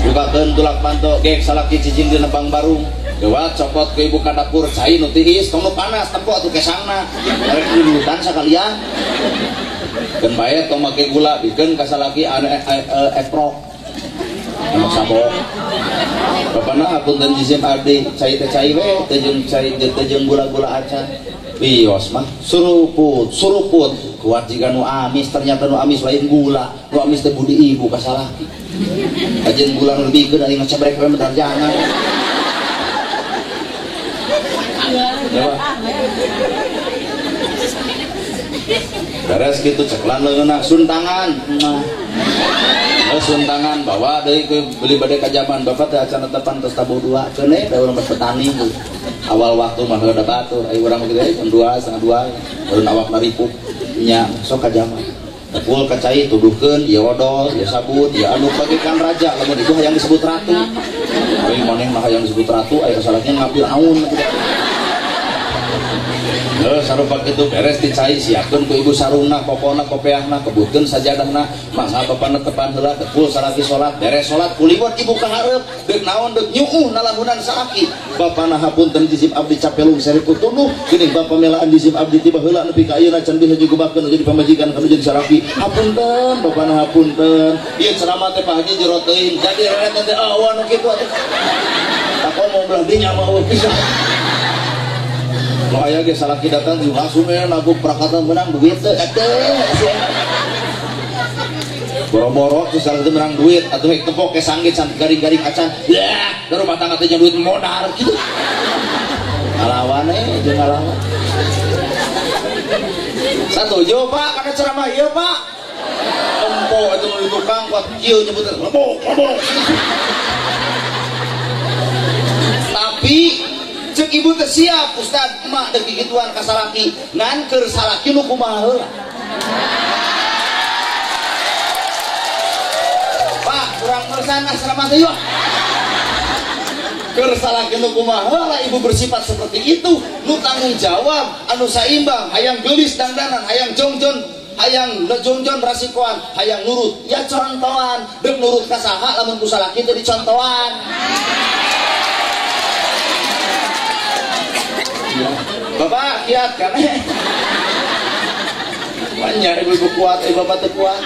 bukakeun tulak panto gek salaki cicing di nebang barung lewat copot ke ibu ka dapur cai nu tiis tong nu panas tempo atuh kesangna rek dulutan sakalian keun bae tong make gula bikeun ka salaki anu eprok anu sabok bapana hapunten jisim abdi cai teh cai we teu jeung cai teu jeung gula-gula acan wios mah suruput suruput kuat jiga nu amis ternyata nu amis lain gula nu amis teh budi ibu ka salaki ajeun gula nu dibikeun ari ngacabrek we bentar jangan. Ya, beres gitu ceklan leungeunna sun tangan mah. Sun tangan bawa deui ke beli bade ka jaman bapak teh acan tepan tos tabuh dua keun da urang petani awal waktu mah heuda batur ai urang kitu jam 2 1:30 baru awak naripuk nya sok ka jaman tepul ka cai tuduhkeun ieu odol ieu sabun ieu anu bagikan raja lamun ibu hayang disebut ratu ari maneh mah hayang disebut ratu aya salahnya ngapil aun gitu. Sarupa kitu beres dicai siapkeun ku ibu sarungna popona kopeahna kebutkeun sajadahna mangga bapana tepan heula tepul salaki salat beres salat kuliwot ibu ka hareup deuk naon deuk nyuuh nalahunan salaki bapana hapunten jisip abdi capelung seri ku tunduh geuning bapa melaan jisip abdi tiba heula nepi ka ayeuna can bisa jugebakeun jadi pamajikan kanu jadi salaki hapunten bapana hapunten ieu ceramah teh Pak Haji jero teuing jadi reret teh awan nu kitu atuh tak komo belah dinya mah eueuh pisan. Kalau ayah ge salaki datang langsung we nabung perakatan menang duit teh atuh. Boro-boro tuh salaki menang duit atuh hek tepok ke sanggit san garing-garing acan. Yah, da rumah tangga teh duit modar kitu. Ngalawan eh jeung ngalawan. Satuju Pak kana ceramah ieu Pak. Empo atuh nu di tukang kuat kieu nyebutna lebok lebok. Tapi cek ibu teh siap ustad emak dek gituan ka salaki ngan keur salaki nu kumaha heula Pak kurang meresan asrama teh yeuh keur salaki nu kumaha heula ibu bersifat seperti itu nu tanggung jawab anu saimbang hayang geulis dangdanan hayang jongjon hayang jongjon rasikoan hayang nurut ya contohan deuk nurut ka saha lamun ku salaki teh dicontohan. Bapak kiat kan banyak ibu-ibu kuat, ibu bapak teu kuat.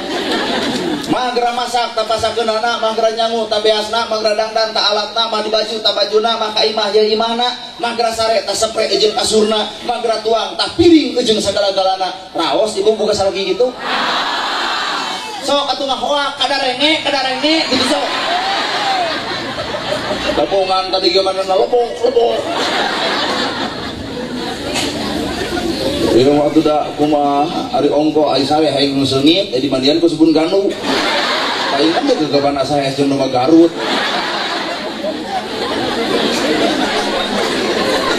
Mah geura masak tah pasakeun anak, mah geura nyangu tah beasna, mah geura dangdan tah alatna, mah di baju tah bajuna, mah ka imah ye imahna, mah geura sare tah sepre jeung kasurna, mah geura tuang tah piring jeung sagala-galana. Raos ibu buka salaki gitu. Sok atuh ngahoak kadarenge, kadarenge gitu sok. Tabungan tadi gimana lebok, lebok. Ieu waktu da kumaha ari ongko ari sare hayang nu seungit di mandian ku sabun ganu. Paling kan teu gegaban asa jeung nu Garut.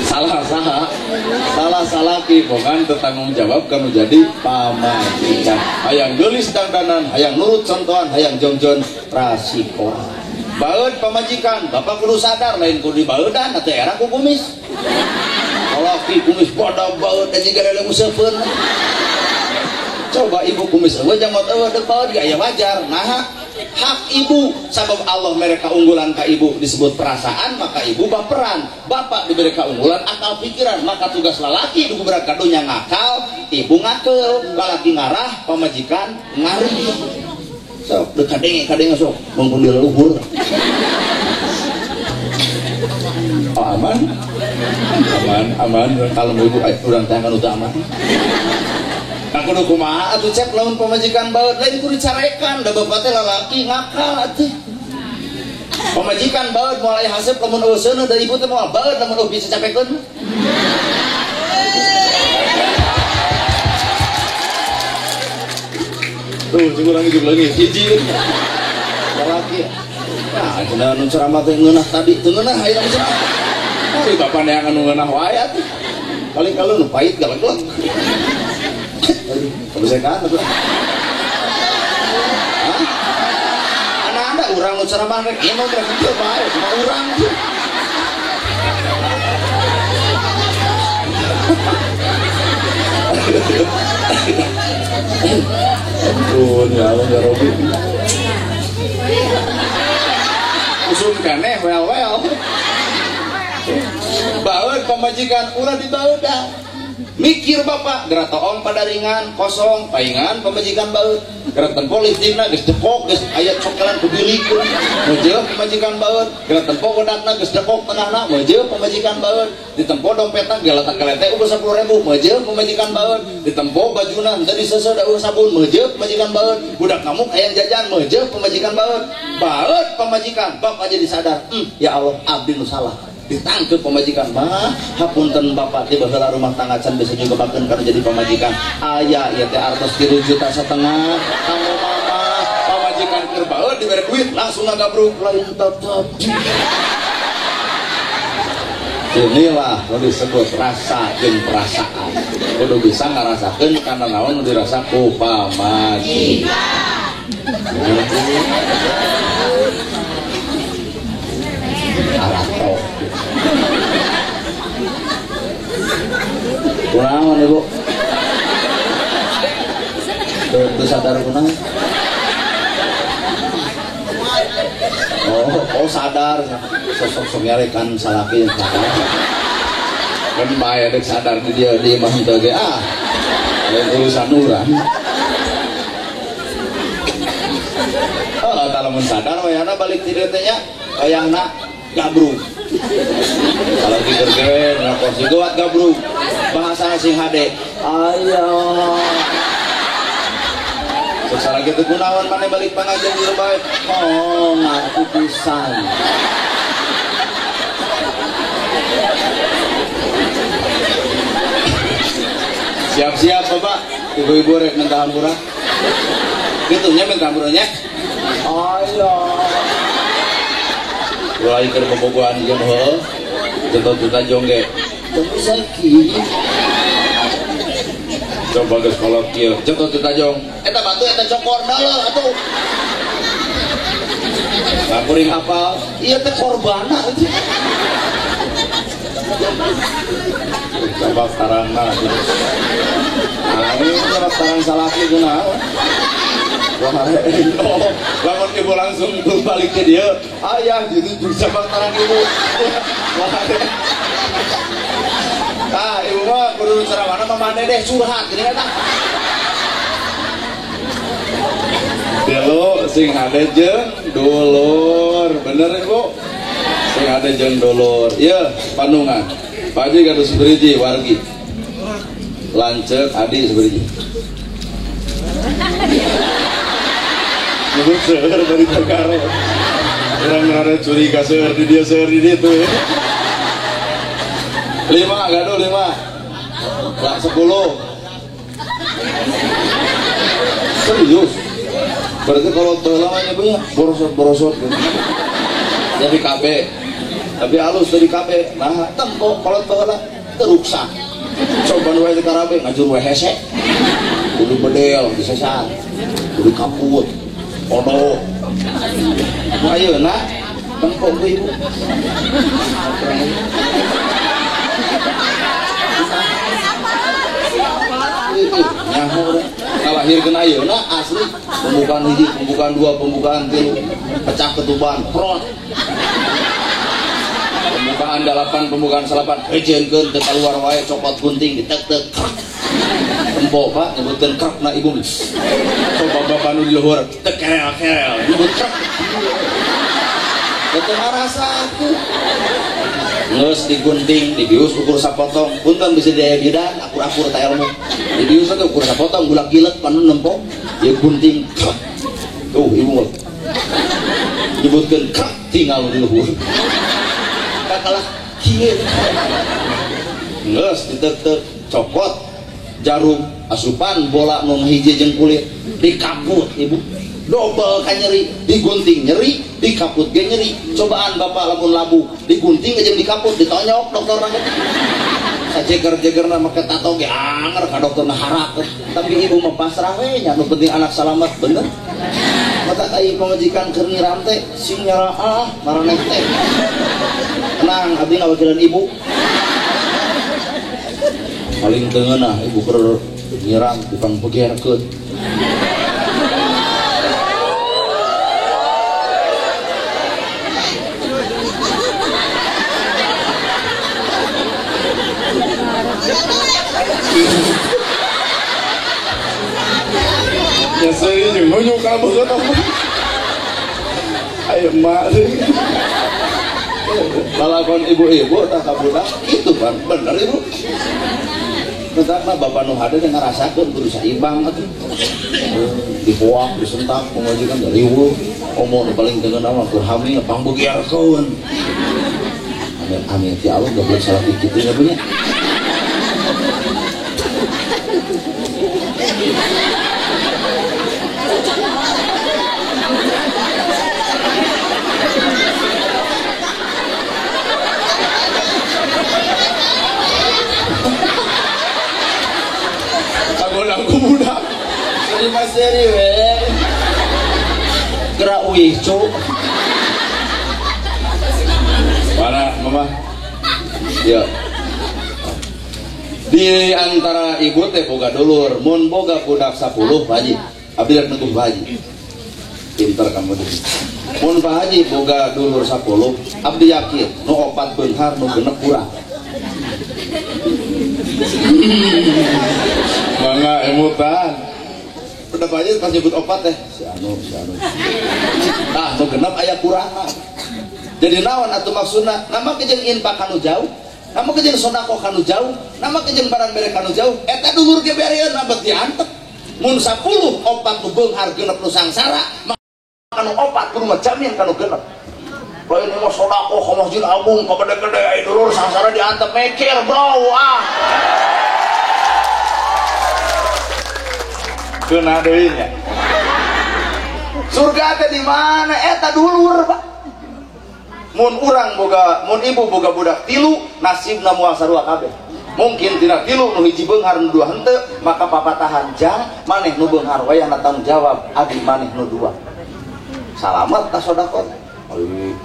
Salah saha? Salah salaki bukan tertanggung jawab kanu jadi pamajikan. Hayang geulis dangdanan, hayang nurut contohan, hayang jongjon rasikoan. Baeud pamajikan, bapak kudu sadar lain kudu dibaeudan atuh era ku kumis. Laki kumis bodoh baut dan juga ada musafir. Coba ibu kumis eueuh janggot eueuh deuk baut ge aya wajar. Nah, Hak ibu sabab Allah mereka unggulan ka ibu disebut perasaan, maka ibu baperan. Bapak diberi keunggulan akal pikiran, maka tugas lalaki diguberak kadunya ngakal, ibu ngakel, lalaki ngarah, pamajikan ngari. Sok deuk kadenge sok mumpung di leluhur. Oh, aman? Aman, aman. Kalau ibu urang teh kan udah aman. Nah kudu kumaha atuh cek lamun pamajikan baeud lain kudu dicarekan da bapak teh lalaki ngakal atuh. Pamajikan baeud moal aya haseup lamun eueuh seuneu da ibu teh moal baeud lamun eueuh bisa capekeun. Tuh jeung urang hidup lagi hiji lalaki. Nah cenah nu ceramah teh ngeunah tadi teu ngeunah aya nu ceramah. Ari bapak neangan nu ngeunah wae atuh. Paling kalau nu pahit galak-galak. Kebiasaan atuh. Anak-anak urang nu ceramah rek ieu rek kieu bae, cuma urang tuh. Ampun ya Allah ya Robi. Usum keneh well-well. Baeud pamajikan ulah dibaeudan. Mikir bapak geura toong padaringan kosong paingan pamajikan baeud. Geura tempo lipstikna geus dekok geus aya cokelan ku bilik. Meujeuh pamajikan baeud. Geura tempo wedakna geus dekok tengahna meujeuh pamajikan baeud. Ditempo dompetna geletak-geletek ukur 10.000 meujeuh pamajikan baeud. Ditempo bajuna henteu diseuseuh da eueuh sabun meujeuh pamajikan baeud. Budak ngamuk hayang jajan meujeuh pamajikan baeud. Baeud pamajikan bapak jadi sadar, ya Allah abdi nu salah. Ditangkep pamajikan mah hapunten bapak di baheula rumah tangga can bisa nyuguhakeun kana jadi pamajikan aya ieu teh artos 3,5 juta kamu mama pamajikan keur baeud dibere duit langsung ngagabruk lain tetep. Inilah nu disebut rasa jeung perasaan kudu bisa ngarasakeun kana naon nu dirasa ku pamajikan. Arato. Kunaon ibu? Teu sadar kunaon? Oh, sadar. Sosok-sok nyarekan salaki sadar. Kan bae dek sadar di dia di imah henteu ge ah. Lain urusan urang. Oh, lamun sadar wayahna balik ti dieu teh nya, wayahna gabruk. Kalau tidur gewe na kursi gawat gabruk. Bahasa sing hade. Ayo. Sok salah kitu kunaon maneh balik pangajian di bae. Oh, ngaku pisan. Siap-siap Bapak, ibu-ibu rek minta hampura. Kitu nya minta hampuranya. Ayo. Mulai keur bobogohan jeung heuh juta-juta jongge teu bisa kieu. Coba geus kolot kieu juta-juta jong eta batu eta cokor deuleu atuh. Kuring apal ieu teh korbana. Coba tarangna. Aing coba tarang salaki kunaon. Wah, oh, lamun ibu langsung balik ke dia, ayah gitu cabang tarang ibu. Wah, ah ibu mah kudu ceramahna mah dedeh curhat gini eta. Dulu sing hade jeung dulur, bener ibu? Sing hade jeung dulur. Ieu panungan. Pak Haji gaduh saberiji wargi. Lanceuk adi saberiji. Nyebut seueur dari Tegaro. Urang rada curiga seueur di dia seueur di ditu. 5 gaduh 5. Lah 10. Serius. Berarti kalau baheula mah nyebutnya borosot-borosot gitu. Jadi KB. Tapi halus dari KB. Nah, tempo kolot baheula teu ruksak. Coba nu wae di karabe ngajur we hese. Kudu bedel disesar. Kudu kaput. Podo. Nu ayeuna tempo ku ibu. Nyaho udah. Kalah Ngalahirkeun ayeuna asli pembukaan hiji, pembukaan dua, pembukaan tilu, pecah ketuban, prot. Pembukaan dalapan, pembukaan salapan, hejeunkeun teu kaluar wae copot gunting ditek-tek. Tempo Pak nyebutkeun krekna ibu. Coba bapak nu di luhur teu kerel-kerel nyebut krek. Teu ngarasakeun. Geus digunting, dibius ukur sapotong, punten bisa daya bidan, akur-akur ta ilmu. Dibius teh ukur sapotong, gulak gilek panu nempo, ieu gunting. Tuh ibu mah. Nyebutkeun krek tinggal di luhur. Kakalah kieu. Geus ditek-tek copot jarum asupan bola nu hiji jeung kulit dikaput ibu. Dobel ka nyeri, digunting nyeri, dikaput ge nyeri. Cobaan bapak lamun labu, digunting jeung dikaput, ditonyok dokterna ge. Sajeger-jegerna make tato ge anger ka dokterna harakeun. Tapi ibu mah pasrah we nya, nu penting anak salamet bener. Mata ai pamajikan keur nyiram teh sing nyaraah maraneh teh. Tenang abdi ngawakilan ibu. Paling teu ngeunah ibu keur nyiram tukang begerkeun. Ya seri jeung nunjuk ka beungeut apa. Ayo emak sih. Lalakon ibu-ibu tah ka budak kitu kan bener ibu. Bentar bapak nu hade teh ngarasakeun kudu saimbang atuh. Dihoak, disentak, pamajikan riweuh. Komo nu paling teu ngeunah mah keur hamil pangbegearkeun. Amin amin ya Allah goblok salah kitu nya punya. Aku budak. Terima seri we. Gerak uih cuk. Mana mama? Ya. Di antara ibu teh boga dulur, mun boga budak 10 Pak Haji. Abdi rek nunggu Pak Haji. Pinter kamu deh. Mun Pak Haji boga dulur 10, abdi yakin nu opat beunghar nu genep kurang. Mangga emutan. Udah Pak Haji pas nyebut opat teh, si anu, si anu. Tah nu genep aya kurang. Jadi naon atuh maksudna? Nama kejeng infak kanu jauh, nama kejeng sedekah kanu jauh, nama kejeng barang bere kanu jauh, eta dulur ge bereun abet diantep. Mun 10 opat nu beunghar genep nu sangsara, maka nu opat kudu ngajamin kanu genep. Lain mah sedekah ka Masjid Agung ka gede-gede aya dulur sangsara diantep mikir bro ah. Kena deui nya. Surga teh di mana? Eta dulur, Pak. Mun urang boga, mun ibu boga budak tilu, nasibna moal sarua kabeh. Mungkin tina tilu nu hiji beunghar nu dua henteu, maka papatahan jang maneh nu beunghar wayahna tanggung jawab abdi maneh nu dua. Salamet ta sedekah. Ai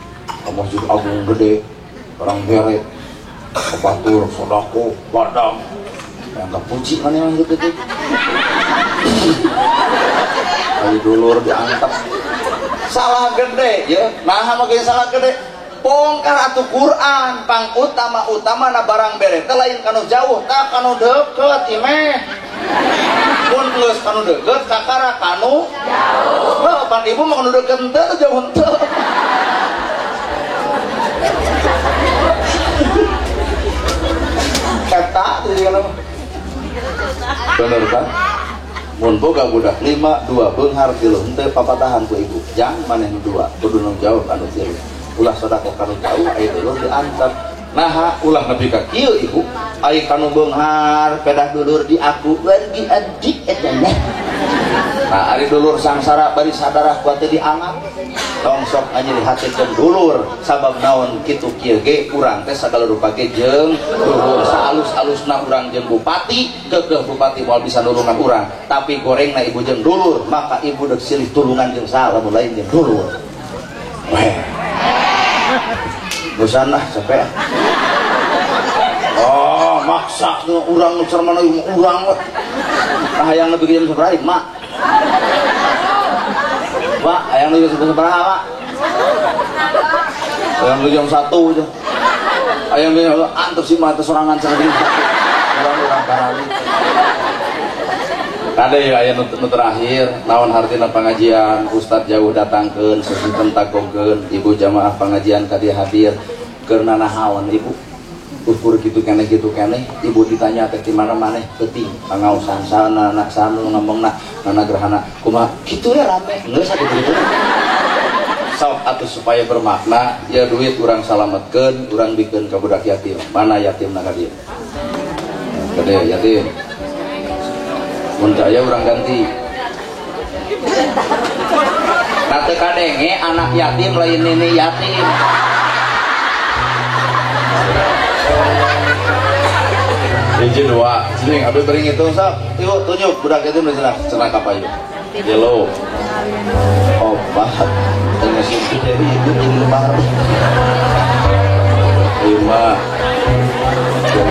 ka Masjid Agung gede, orang bere, ka batur sedekah, badang. Yang gak puji mana yang gitu tuh. Ayo dulur diantep. Salah gede ya. Nah makin salah gede. Bongkar atuh Quran pang utama-utama na barang bere teh lain kanu jauh tak kanu deket imeh. Mun geus kanu deket kakara kanu jauh. Heuh pan ibu mah kanu deket henteu jauh henteu. Eta teh jeung bener kan? Mun boga budak 5, 2 beunghar 3 henteu papatahan ku ibu. Jang maneh nu 2, kudu nu jauh kanu 3. Ulah sedekah kanu jauh aya dulur diantep. Naha ulah nepi ka kieu ibu, ai kanu beunghar pedah dulur di aku wargi adik eta nya. Nah ari dulur sangsara bari sadarah kuat teh dianggap. Tong sok nyeri hatikeun dulur sabab naon kitu kieu ge urang teh sagala rupa ge jeung dulur saalus-alusna urang jeung bupati keukeuh bupati moal bisa nulungan urang tapi gorengna ibu jeung dulur maka ibu deuk silih tulungan jeung saha lamun lain jeung dulur. Weh. Bosan lah capek. Oh, maksa tuh urang nu cermana urang. Tah hayang nepi jam sabaraha mak. Pak, ayang lu jam sabaraha, Pak? Ayang lu jam 1 aja. Ayang lu antep sih mah sorangan cenah. Urang-urang karali. Kade ya aya nu terakhir, naon hartina pengajian, ustad jauh datangkeun, sesiten tagogeun, ibu jamaah pengajian ka dieu hadir, keur nanahaon ibu. Ukur gitu keneh, ibu ditanya teh di mana maneh peuting, pangaosan sana anak sanu ngomongna nana gerhana, kumaha kitu ya rame, geus atuh kitu. Sok atuh supaya bermakna, ya duit urang salametkeun, urang bikeun ka budak yatim. Mana yatimna ka dieu? Gede yatim. Mun teu aya urang ganti. Nah teu kadenge anak yatim lain nini yatim. Hiji dua, sini abdi beri ngitung sok. Ibu tunjuk budak yatim di sana, cenah ka payu. Yellow. Opat. Tengah sini dari ibu ini lembar. 5 6 7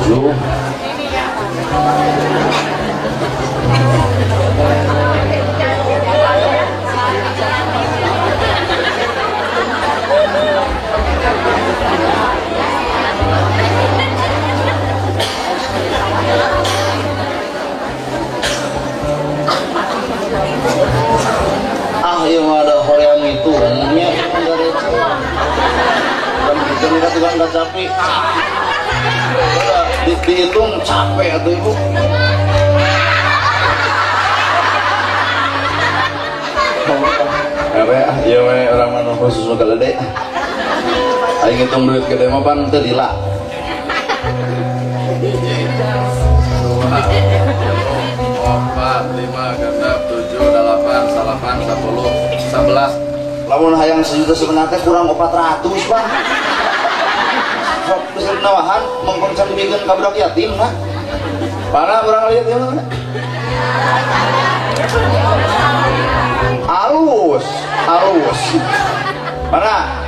7. Ah, yang ada hoream itu, nya dari itu. Dan itu juga nggak capek. Dihitung capek atau ibu. Iya we orang mana khusus nu galede. Aing ngitung duit gede mah pan teu lila. 1, 2, 4, 5, 6, 7, 8, 9, 10, 11. Lamun hayang 1,5 juta teh kurang 400, Pak. Sok geus nawahan mongkong can dibikeun ka budak yatim nah. Mana urang lihat ya mana? Alus, alus. Mana?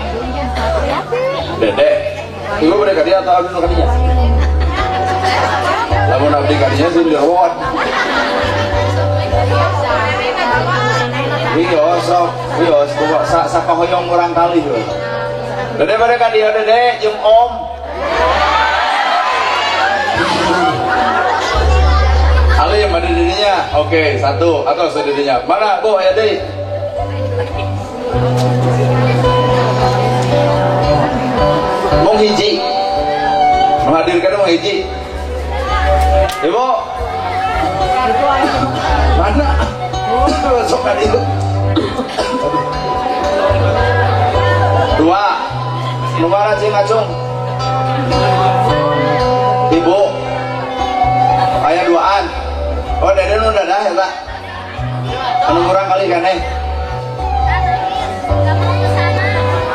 Dede. Ibu bade ka dieu atau abdi nu ka dinya? Lamun abdi ka dinya sih direwot. Wios sok, wios kumaha sakahoyong urang kali heuh. Dede bade ka dieu Dede jeung Om. Alim ada dedinya. Oke, satu atau sededinya. Mana Bu aya deui? Mong hiji. Menghadirkan mong hiji. Ibu. Mana? Sok ka dieu. Dua. Nu mana cing ngacung? Ibu. Aya duaan. Oh, dede nu dadah eta. Anu kurang kali kan eh.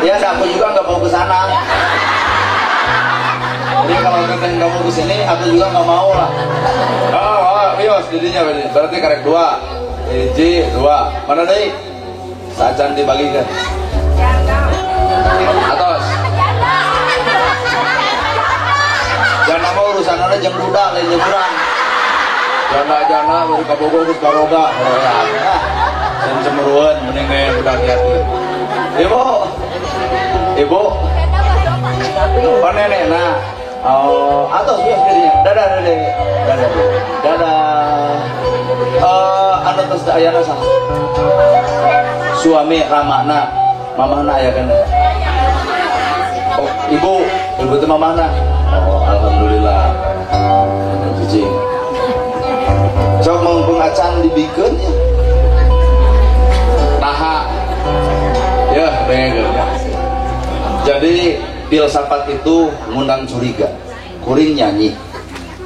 Ya, aku juga nggak mau ke sana. Jadi kalau teteh nggak mau ke sini, aku juga nggak mau lah. Oh, bios dedinya berarti karek dua. Hiji, dua. Mana deui? Sacan dibagikan. Atos. Jangan mau urusan ada jam duda lain jam kurang. Jana-jana baru kabogoh geus baroga. Ah, jam cemeruan mending we budak yatim. Ibu. Ibu. Oh nenek nah. Oh, atos bios dirinya. Dadah dede. Dadah. Dadah. Anu tos teu ayana saha? Suami ramana, mamahna aya kana. Oh, ibu, ibu teh mamahna. Oh, alhamdulillah. Cicing. Sok mumpung acan dibikeun ya. Taha. Ya, dengekeun ya. Jadi filsafat itu ngundang curiga. Kuring nyanyi,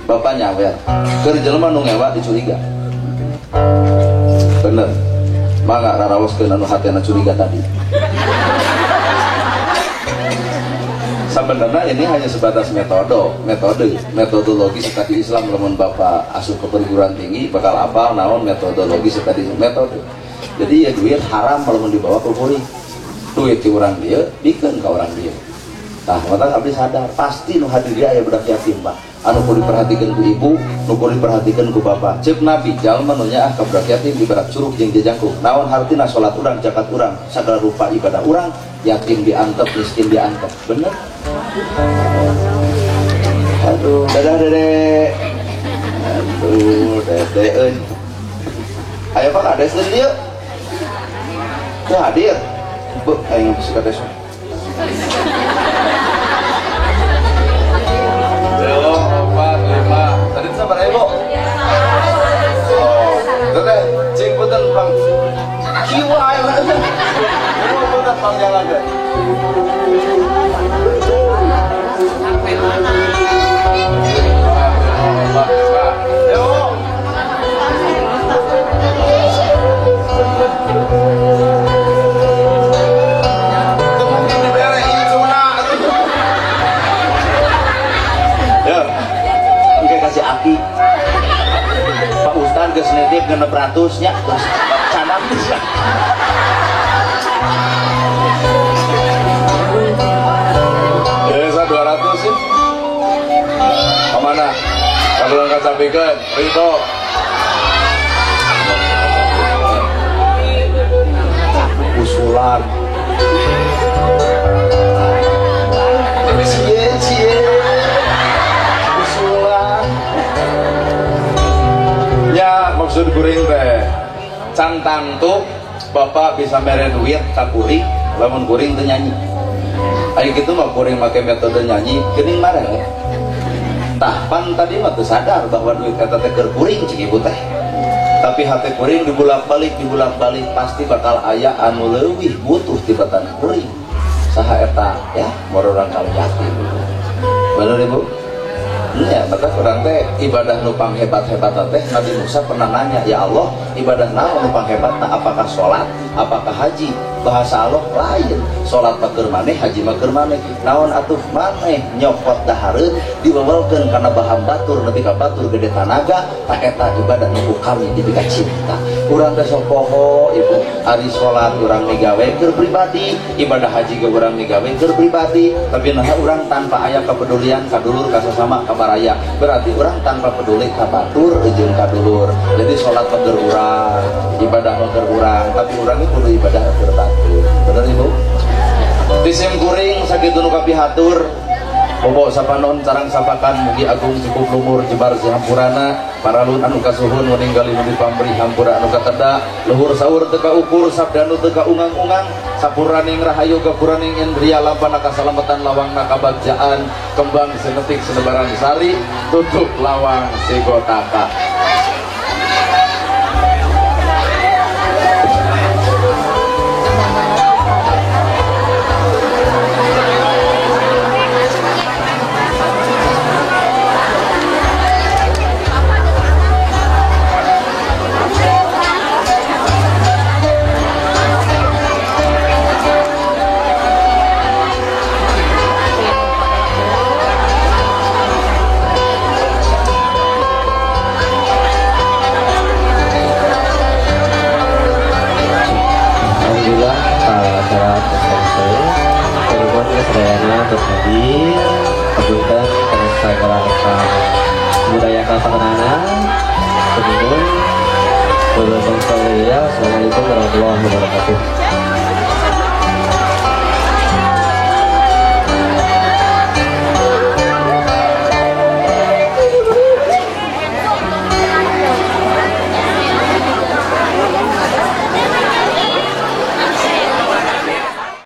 bapak nyawer. Keur jelema nu ngewa dicuriga. Bener. Mangga raraoskeun anu hatena curiga tadi. Sebenarnya ini hanya sebatas metodologi studi Islam. Lamun bapak asup ke perguruan tinggi bakal apal naon metodologi studi metode. Jadi ya duit haram lamun dibawa ke kuring. Duit ti urang dieu bikeun ka urang dieu. Tah mata abdi sadar pasti nu hadir aya budak yatim Pak. Anu kudu diperhatikeun ku ibu, nu kudu diperhatikeun ku bapak. Ceuk Nabi jalma nu nyaah ka budak yatim ibarat curug jeung jejangkung. Naon hartina salat urang, zakat urang, sagala rupa ibadah urang, yatim diantep, miskin diantep. Bener? Aduh, dadah dede. Aduh, dede euy. Ayo Pak Kades deui dieu. Teu hadir. Bu, aing geus kades. 2, 4, 5. Tadi sabar ibu. Oh, teteh, cing punten pang. Kieu wae lah. Ibu punten pang jalan teh. Kasih aki Pak Ustad geus nitip 600 nya terus canang bisa. Ya, 200 sih. Kemana? Kalau nggak sampaikan, Rito. Usulan. Cie cie. Usulan. Ya maksud kuring teh can tangtu bapak bisa mere duit ka kuring lamun kuring teu nyanyi. Ari kitu mah kuring make metode nyanyi geuning mareh. Tah pan tadi mah teu sadar bahwa duit eta teh keur kuring cik ibu teh. Tapi hate kuring dibulak-balik pasti bakal aya anu leuwih butuh tibatan kuring. Saha eta ya mororan kali yatim. Bener Ibu? Ya, maka urang teh ibadah nu panghebat-hebat teh Nabi Musa pernah nanya, ya Allah, ibadah naon nu panghebatna, apakah salat, apakah haji? Bahasa Allah lain, salat mah keur maneh, haji mah keur maneh. Naon atuh maneh nyokot dahareun dibawalkeun kana bahan batur nepi ka batur gede tanaga, tah eta ibadah nu ku kami dipika cinta. Urang teh sok poho ibu, ari salat urang migawe keur pribadi, ibadah haji ge urang migawe keur pribadi, tapi naha urang tanpa aya kepedulian ka dulur ka sasama ka baraya. Berarti urang tanpa peduli ka batur jeung ka dulur. Jadi salat mah keur urang, ibadah mah keur urang, tapi urang ge kudu ibadah keur batur. Bener Ibu? Tisim kuring sakitu nu kapihatur. Bobo sapanon carang sapakan mugi agung cukup lumur jebar sihampurana paralun anu kasuhun meninggali nu dipamri hampura anu kateda luhur saur teu kaukur sabda nu teu kaungang-ungang sapuraning rahayu gapuraning indria lampana kasalamatan lawangna kabagjaan kembang senetik senebaran sari tutup lawang sigotaka. Assalamualaikum warahmatullahi wabarakatuh.